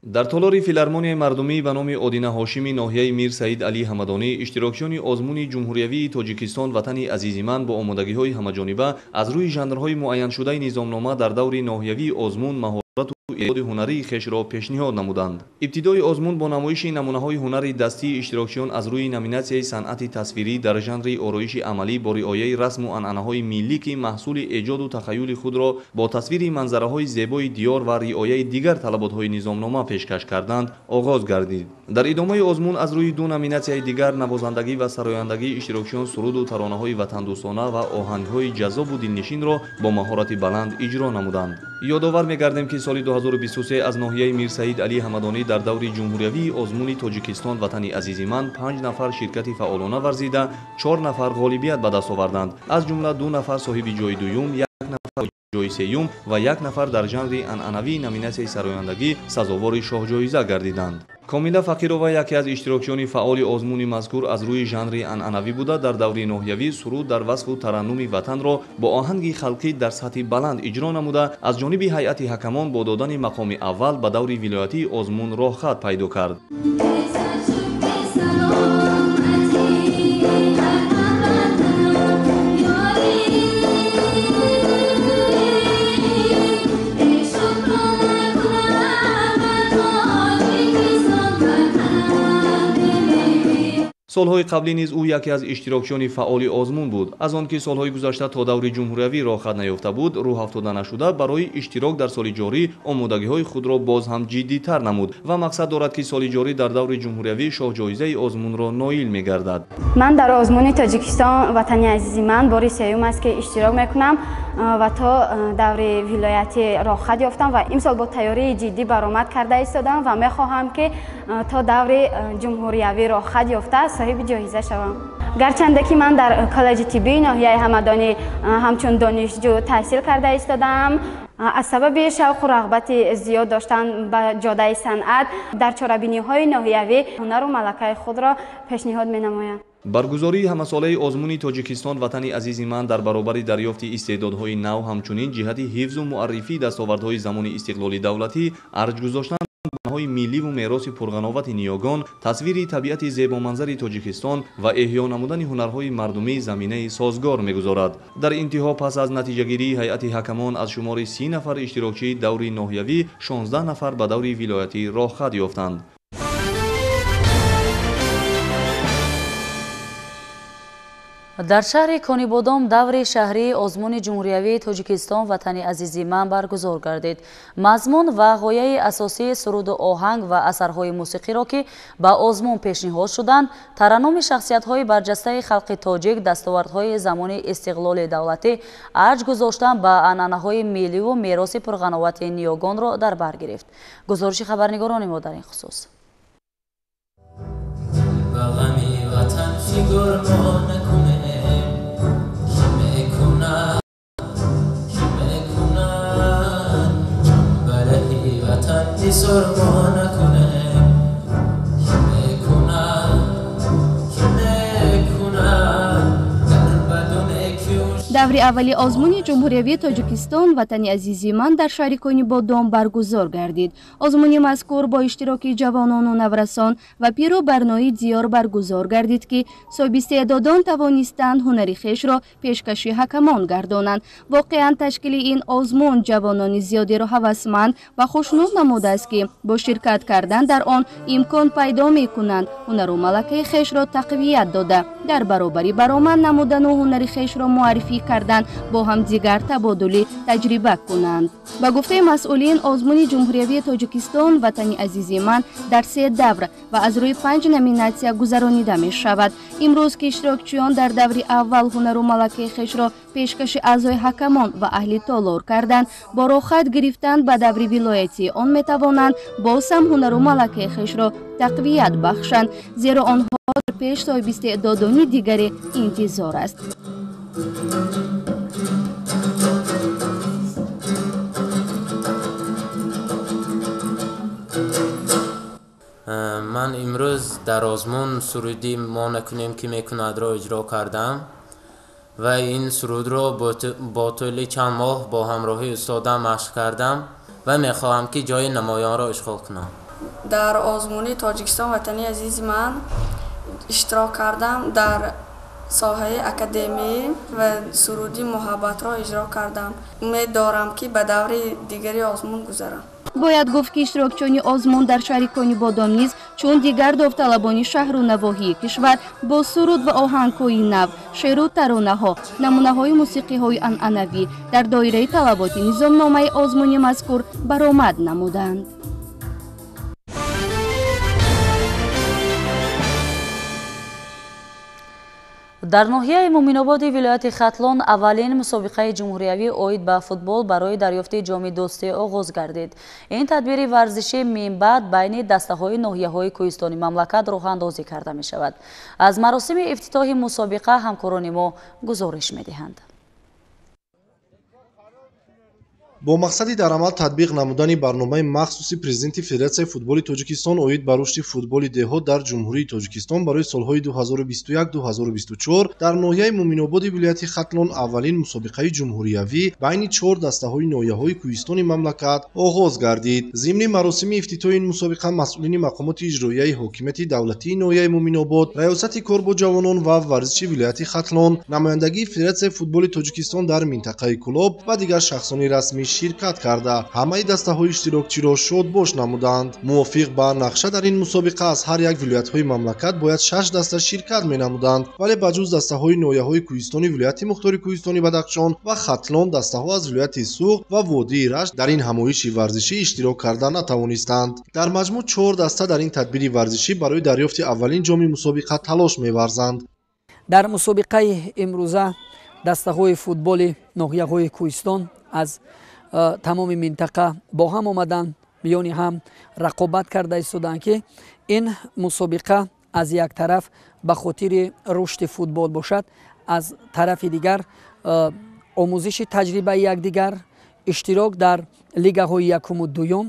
Дар толори филармонияи мардумӣ ба номи Одина Ҳошими ноҳияи Мир Саид Али Ҳамадонӣ иштирокчиёни озмуни ҷумҳуриявии Тоҷикистон «Ватани азизи ман» бо омодагиҳои ҳамаҷониба аз рӯи жанрҳои муайяншудаи низомнома дар даври ноҳиявии озмун маҳорат Истеъдоди ҳунарии хешро пешниҳод намуданд. Ибтидои озмун бо намоиши намунаҳои ҳунари дастии иштирокчиён аз рӯи номинатсияи санъати тасвирӣ дар жанри ороиши амалӣ бо риояи расму анъанаҳои миллӣ, ки маҳсули эҷоду тахаюли худро бо тасвири манзараҳои зебои диёр ва риояи дигар талаботҳои низомнома пешкаш карданд, оғоз гардид. Дар идомаи озмун аз рӯи ду номинатсияи дигар навозандагӣ ва сарояндагӣ иштирокчиён суруду таронаҳои ватандӯстона ва оҳангҳои ҷаззобу дилнишинро бо маҳорати баланд иҷро намуданд. Ёдовар мегардем, ки соли 2023 аз ноҳияи Мирсаид Алӣ Ҳамадонӣ дар даври ҷумҳуриявии озмуни Тоҷикистон ватани азизи ман 5 нафар ширкати фаъолона варзида, 4 нафар ғолибият ба даст оварданд. Аз ҷумла 2 нафар соҳиби ҷои дуюм, 1 нафар ҷои сеюм ва 1 нафар дар жанри анъанавии номинатсияи сарояндагӣ сазовори шоҳҷоиза гардиданд. Комила Фақирова яке аз иштирокчиёни фаъоли озмуни мазкур аз рӯи жанри анъанавӣ буда, дар даври ноҳиявӣ суруд дар васфу тараннуми ватанро бо оҳанги халқӣ дар сатҳи баланд иҷро намуда, аз ҷониби ҳайати ҳакамон бо додани мақоми аввал ба даври вилоятии озмун роҳхат пайдо кард. Солҳои қаблӣ низ ӯ яке аз иштирокчиёни фаъоли озмун буд. Аз он ки солҳои гузашта то даври ҷумҳуриявӣ роҳхат наёфта буд, рӯҳ афтода нашуда барои иштирок дар соли ҷорӣ омодагиҳои худро боз ҳам ҷиддитар намуд ва мақсад дорад, ки соли ҷорӣ дар даври ҷумҳуриявӣ шоҳҷоизаи озмунро ноил мегардад.
Ман дар озмуни Тоҷикистон ватани азизи ман бори сеюм аст, ки иштирок мекунам ва то даври вилоятӣ роҳхат ёфтам ва имсол бо тайёрии ҷиддӣ баромад карда истодам ва мехоҳам, ки то даври ҷумҳуриявӣ роҳхат ёфта соҳиби ҷоиза шавам. Гарчанде ки ман дар коллеҷи тиббии ноҳияи Ҳамадонӣ ҳамчун донишҷӯ таҳсил карда истодаам, аз сабаби шавқу рағбати зиёд доштан ба ҷодаи санъат дар чорабиниҳои ноҳиявӣ ҳунару малакаи худро пешниҳод менамоям.
Баргузории ҳамасолаи озмуни Тоҷикистон ватани азизи ман дар баробари дарёфти истеъдодҳои нав, ҳамчунин ҷиҳати ҳифзу муаррифии дастовардҳои замони истиқлоли давлатӣ, арҷ гузоштан ҳои милливу мероси пурғановати ниёгон, тасвири табиати зебоманзари Тоҷикистон ва эҳё намудани ҳунарҳои мардумӣ заминаи созгор мегузорад. Дар интиҳо пас аз натиҷагирии ҳайати ҳакамон аз шумори 30 нафар иштирокчии даври ноҳиявӣ 16 нафар ба даври вилоятӣ роҳхат ёфтанд.
Дар шаҳри Конибодом даври шаҳрии озмуни ҷумҳуриявии Тоҷикистон ватани азизи ман баргузор гардид. Мазмун ва ғояи асосии суруду оҳанг ва асарҳои мусиқиро, ки ба озмун пешниҳод шуданд, тараннуми шахсиятҳои барҷастаи халқи тоҷик, дастовардҳои замони истиқлоли давлатӣ, арҷ гузоштан ба анъанаҳои милливу мероси пурғановати ниёгонро дар бар гирифт. Гузориши хабарнигорони мо дар ин хусус.
Даври аввали озмуни ҷумҳуриявии Тоҷикистон ватани азизи ман дар шаҳри Конибодом баргузор гардид. Озмуни мазкур бо иштироки ҷавонону наврасон ва пиру барнои диёр баргузор гардид, ки соҳибистеъдодон тавонистанд ҳунари хешро пешкаши ҳакамон гардонанд. Воқеан ташкили ин озмун ҷавонони зиёдеро ҳавасманд ва хушнуд намудааст, ки бо ширкат кардан дар он имкон пайдо мекунанд ҳунару малакаи хешро тақвият дода, дар баробари баромад намудану ҳунари хешро муаррифӣ кардан бо ҳамдигар табодули таҷриба кунанд. Ба гуфтаи масъулин, озмуни ҷумҳуриявии Тоҷикистон ватани азизи ман дар 3 давр ва аз рӯи 5 номинатсия гузаронида мешавад. Имрӯз ки иштирокчиён дар даври аввал ҳунару малакаи хешро пешкаши аъзои ҳакамон ва аҳли толор карданд, бо роҳхат гирифтан ба даври вилоятӣ он метавонанд боз ҳам ҳунару малакаи хешро тақвият бахшанд, зеро онҳо пеш соҳиби истеъдодони дигаре интизор аст.
Ман имрӯз дар озмун суруди «Мо накунем, ки мекунад»-ро иҷро кардам ва ин сурудро бо тӯли чанд моҳ бо ҳамроҳии устодам машқ кардам ва мехоҳам, ки ҷои намоёнро ишғол кунам.
Дар озмуни Тоҷикистон ватани азизи ман иштирок кардам. Дар
Соҳаи академӣ ва суруди муҳаббатро иҷро кардам. Умед дорам, ки ба даври дигари озмун гузарам.
Бояд гуфт, ки иштирокчиёни озмун дар шаҳри Конибодом низ чун дигар довталабони шаҳру навоҳии кишвар бо суруд ва оҳангҳои нав, шеъру таронаҳо, намунаҳои мусиқиҳои анъанавӣ дар доираи талаботи низомномаи озмуни мазкур баромад намуданд.
Дар ноҳияи Муминободи вилояти Хатлон аввалин мусобиқаи ҷумҳуриявӣ оид ба футбол барои дарёфти ҷоми дӯстӣ оғоз гардид. Ин тадбири варзишӣ минбаъд байни дастаҳои ноҳияҳои кӯҳистони мамлакат роҳандозӣ карда мешавад. Аз маросими ифтитоҳи мусобиқа ҳамкорони мо гузориш медиҳанд.
Бо мақсади дар амал татбиқ намудани барномаи махсуси президенти Федератсияи футболи Тоҷикистон оид ба рушди футболи деҳот дар Ҷумҳурии Тоҷикистон барои солҳои 2021-2024 дар ноҳияи Муминободи вилояти Хатлон аввалин мусобиқаи ҷумҳуриявӣ байни чор дастаҳои ноҳияҳои кӯҳистони мамлакат оғоз гардид. Зимни маросими ифтитоҳи ин мусобиқа масъулини мақомоти иҷроияи ҳокимияти давлатии ноҳияи Муминобод, раёсати кор бо ҷавонон ва варзиши вилояти Хатлон, намояндагии Федератсияи футболи Тоҷикистон дар минтақаи Кӯлоб ва дигар шахсони расмӣ ширкат карда, ҳамаи дастаҳои иштирокчиро шодбош намуданд. Мувофиқ ба нақша дар ин мусобиқа аз ҳар як вилоятҳои мамлакат бояд 6 даста ширкат менамуданд, вале ба ҷуз дастаҳои ноҳияҳои кӯҳистони вилояти мухтори кӯҳистони Бадахшон ва Хатлон, дастаҳо аз вилояти Суғд ва водии Рашт дар ин ҳамоиши варзишӣ иштирок карда натавонистанд. Дар маҷмӯъ 4 даста дар ин тадбири варзишӣ барои дарёфти аввалин ҷоми мусобиқа талош меварзанд.
Дар мусобиқаи имрӯза дастаҳои футболи ноҳияҳои кӯҳистон аз тамоми минтақа бо ҳам омаданд, миёни ҳам рақобат карда истоданд, ки ин мусобиқа аз як тараф ба хотири рушди футбол бошад, аз тарафи дигар омӯзиши таҷрибаи якдигар, иштирок дар лигаҳои якуму дуюм,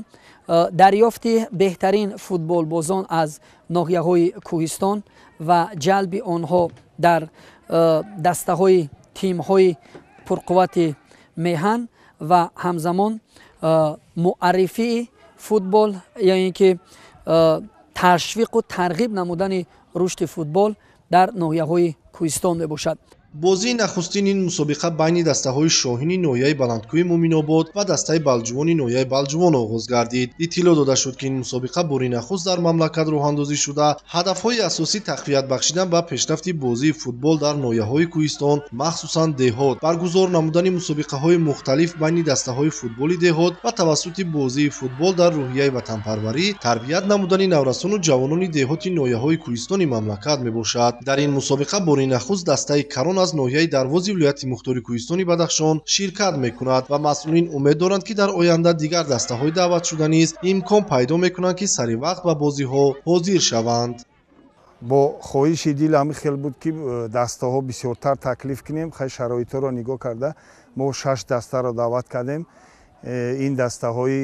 дарёфти беҳтарин футболбозон аз ноҳияҳои кӯҳистон ва ҷалби онҳо дар дастаҳои тимҳои пурқуввати меҳан ва ҳамзамон муаррифии футбол, ё ин ки ташвиқу тарғиб намудани рушди футбол дар ноҳияҳои кӯҳистон мебошад.
Бозии нахустин ин мусобиқа байни дастаҳои Шоҳини ноҳияи Баландкӯҳи Муминобод ва дастаи Балҷувони ноҳияи Балҷувон оғоз гардид. Иттилоъ дода шуд, ки ин мусобиқа бори нахуст дар мамлакат роҳандозӣ шуда, ҳадафҳои асосӣ тақвият бахшидан ба пешрафти бозии футбол дар ноҳияҳои кӯҳистон, махсусан деҳот, баргузор намудани мусобиқаҳои мухталиф байни дастаҳои футболи деҳот ва тавассути бозии футбол дар рӯҳияи ватанпарварӣ тарбият намудани наврасону ҷавонони деҳоти ноҳияҳои кӯҳистони мамлакат мебошад. Дар ин мусобиқа бори нахуст дастаи Карон аз ноҳияи Дарвози вилояти мухтори кӯҳистони Бадахшон ширкат мекунад ва масъулин умед доранд, ки дар оянда дигар дастаҳои даъватшуда низ имкон пайдо мекунанд, ки сари вақт ба бозиҳо ҳозир шаванд.
Бо хоҳиши дил ҳамин хел буд, ки дастаҳо бисёртар таклиф кунем. Хай, шароитҳоро нигоҳ карда мо 6 дастаро даъват кардем. Ин дастаҳои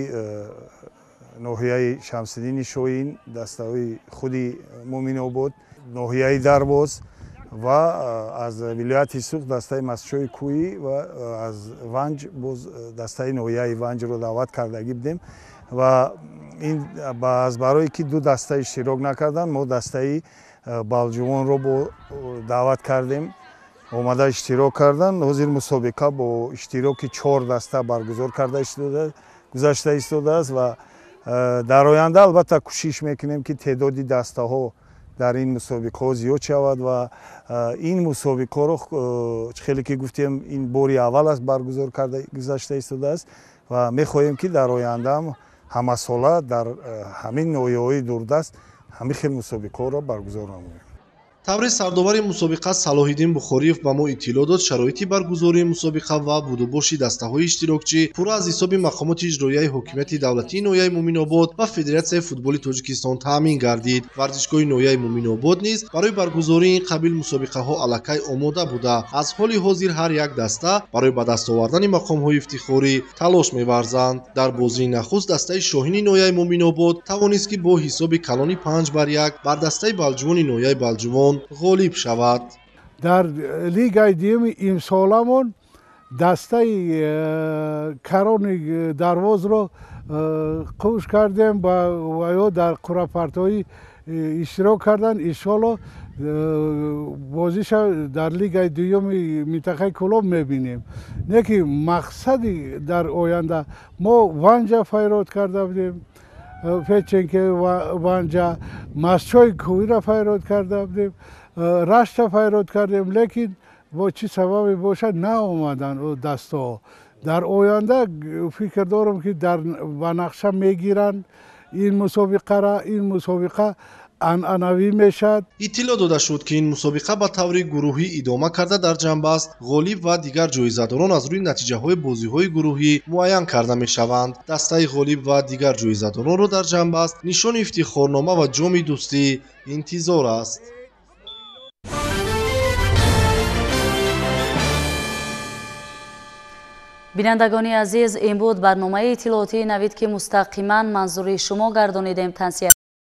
ноҳияи Шамсиддини Шоҳин, дастаҳои худи Муминобод, ноҳияи Дарвоз ва аз вилояти Суғд дастаи Мастчои Кӯҳӣ ва аз Ванҷ боз дастаи ноҳияи Ванҷро даъват кардагӣ будем. Ва ин аз барое ки ду даста иштирок накарданд, мо дастаи Балҷувонро бо даъват кардем, омада иштирок карданд. Ҳозир мусобиқа бо иштироки 4 даста баргузор карда гузашта истодааст ва дар оянда албатта кӯшиш мекунем, ки теъдоди дастаҳо дар ин мусобиқаҳо зиёд шавад ва ин мусобиқаҳоро, хеле ки гуфтем, ин бори аввал аст баргузор карда гузашта истодааст ва мехоҳем, ки дар ояндаам ҳамасола дар ҳамин ноҳияҳои дурдаст ҳамин хел мусобиқаҳоро баргузор намоем.
Таври сардовари мусобиқа Салоҳиддин Бухориев ба мо иттилоъ дод, шароити баргузории мусобиқа ва будубоши дастаҳои иштирокчӣ пурра аз ҳисоби мақомоти иҷроияи ҳокимияти давлатии ноҳияи Муминобод ва Федератсияи футболи Тоҷикистон таъмин гардид. Варзишгоҳи ноҳияи Муминобод низ барои баргузории ин қабил мусобиқаҳо аллакай омода буда. Аз ҳоли ҳозир ҳар як даста барои ба даст овардани мақомҳои ифтихорӣ талош меварзанд. Дар бозии нахуст дастаи Шоҳини ноҳияи Муминобод тавонист, ки бо ҳисоби калони 5-1 бар дастаи Балҷувони ноҳияи Балҷувон ғолиб шавад.
Дар лигаи дуюми имсоламон дастаи Карони Дарвозро қуш кардем ва ё дар қуръапартоӣ Иштирок кардан. Иншолло, бозиша дар лигаи дуюми минтақаи Кӯлоб мебинем. Не ки мақсади дар оянда мо Ванҷа файрод карда будем, Федченко Ванҷа, Мастчои Кӯҳиро файрод карда будем, Рашта файрод кардем, лекин бо чӣ сабабе бошад, наомаданд дастаҳо. Дар оянда фикр дорам, ки ба нақша мегиранд ин мусобиқара. Ин мусобиқа анъанавӣ мешавад.
Иттилоъ дода шуд, ки ин мусобиқа ба таври гурӯҳӣ идома карда, дар ҷанбаст ғолиб ва дигар ҷоизадорон аз рӯи натиҷаҳои бозиҳои гурӯҳӣ муайян карда мешаванд. Дастаи ғолиб ва дигар ҷоизадоронро дар ҷанбаст нишони ифтихорнома ва ҷоми дӯстӣ интизор аст.
Бинандагони азиз, ин буд барномаи иттилоотии Навид, ки мустақиман манзури шумо гардонидем. Тансия.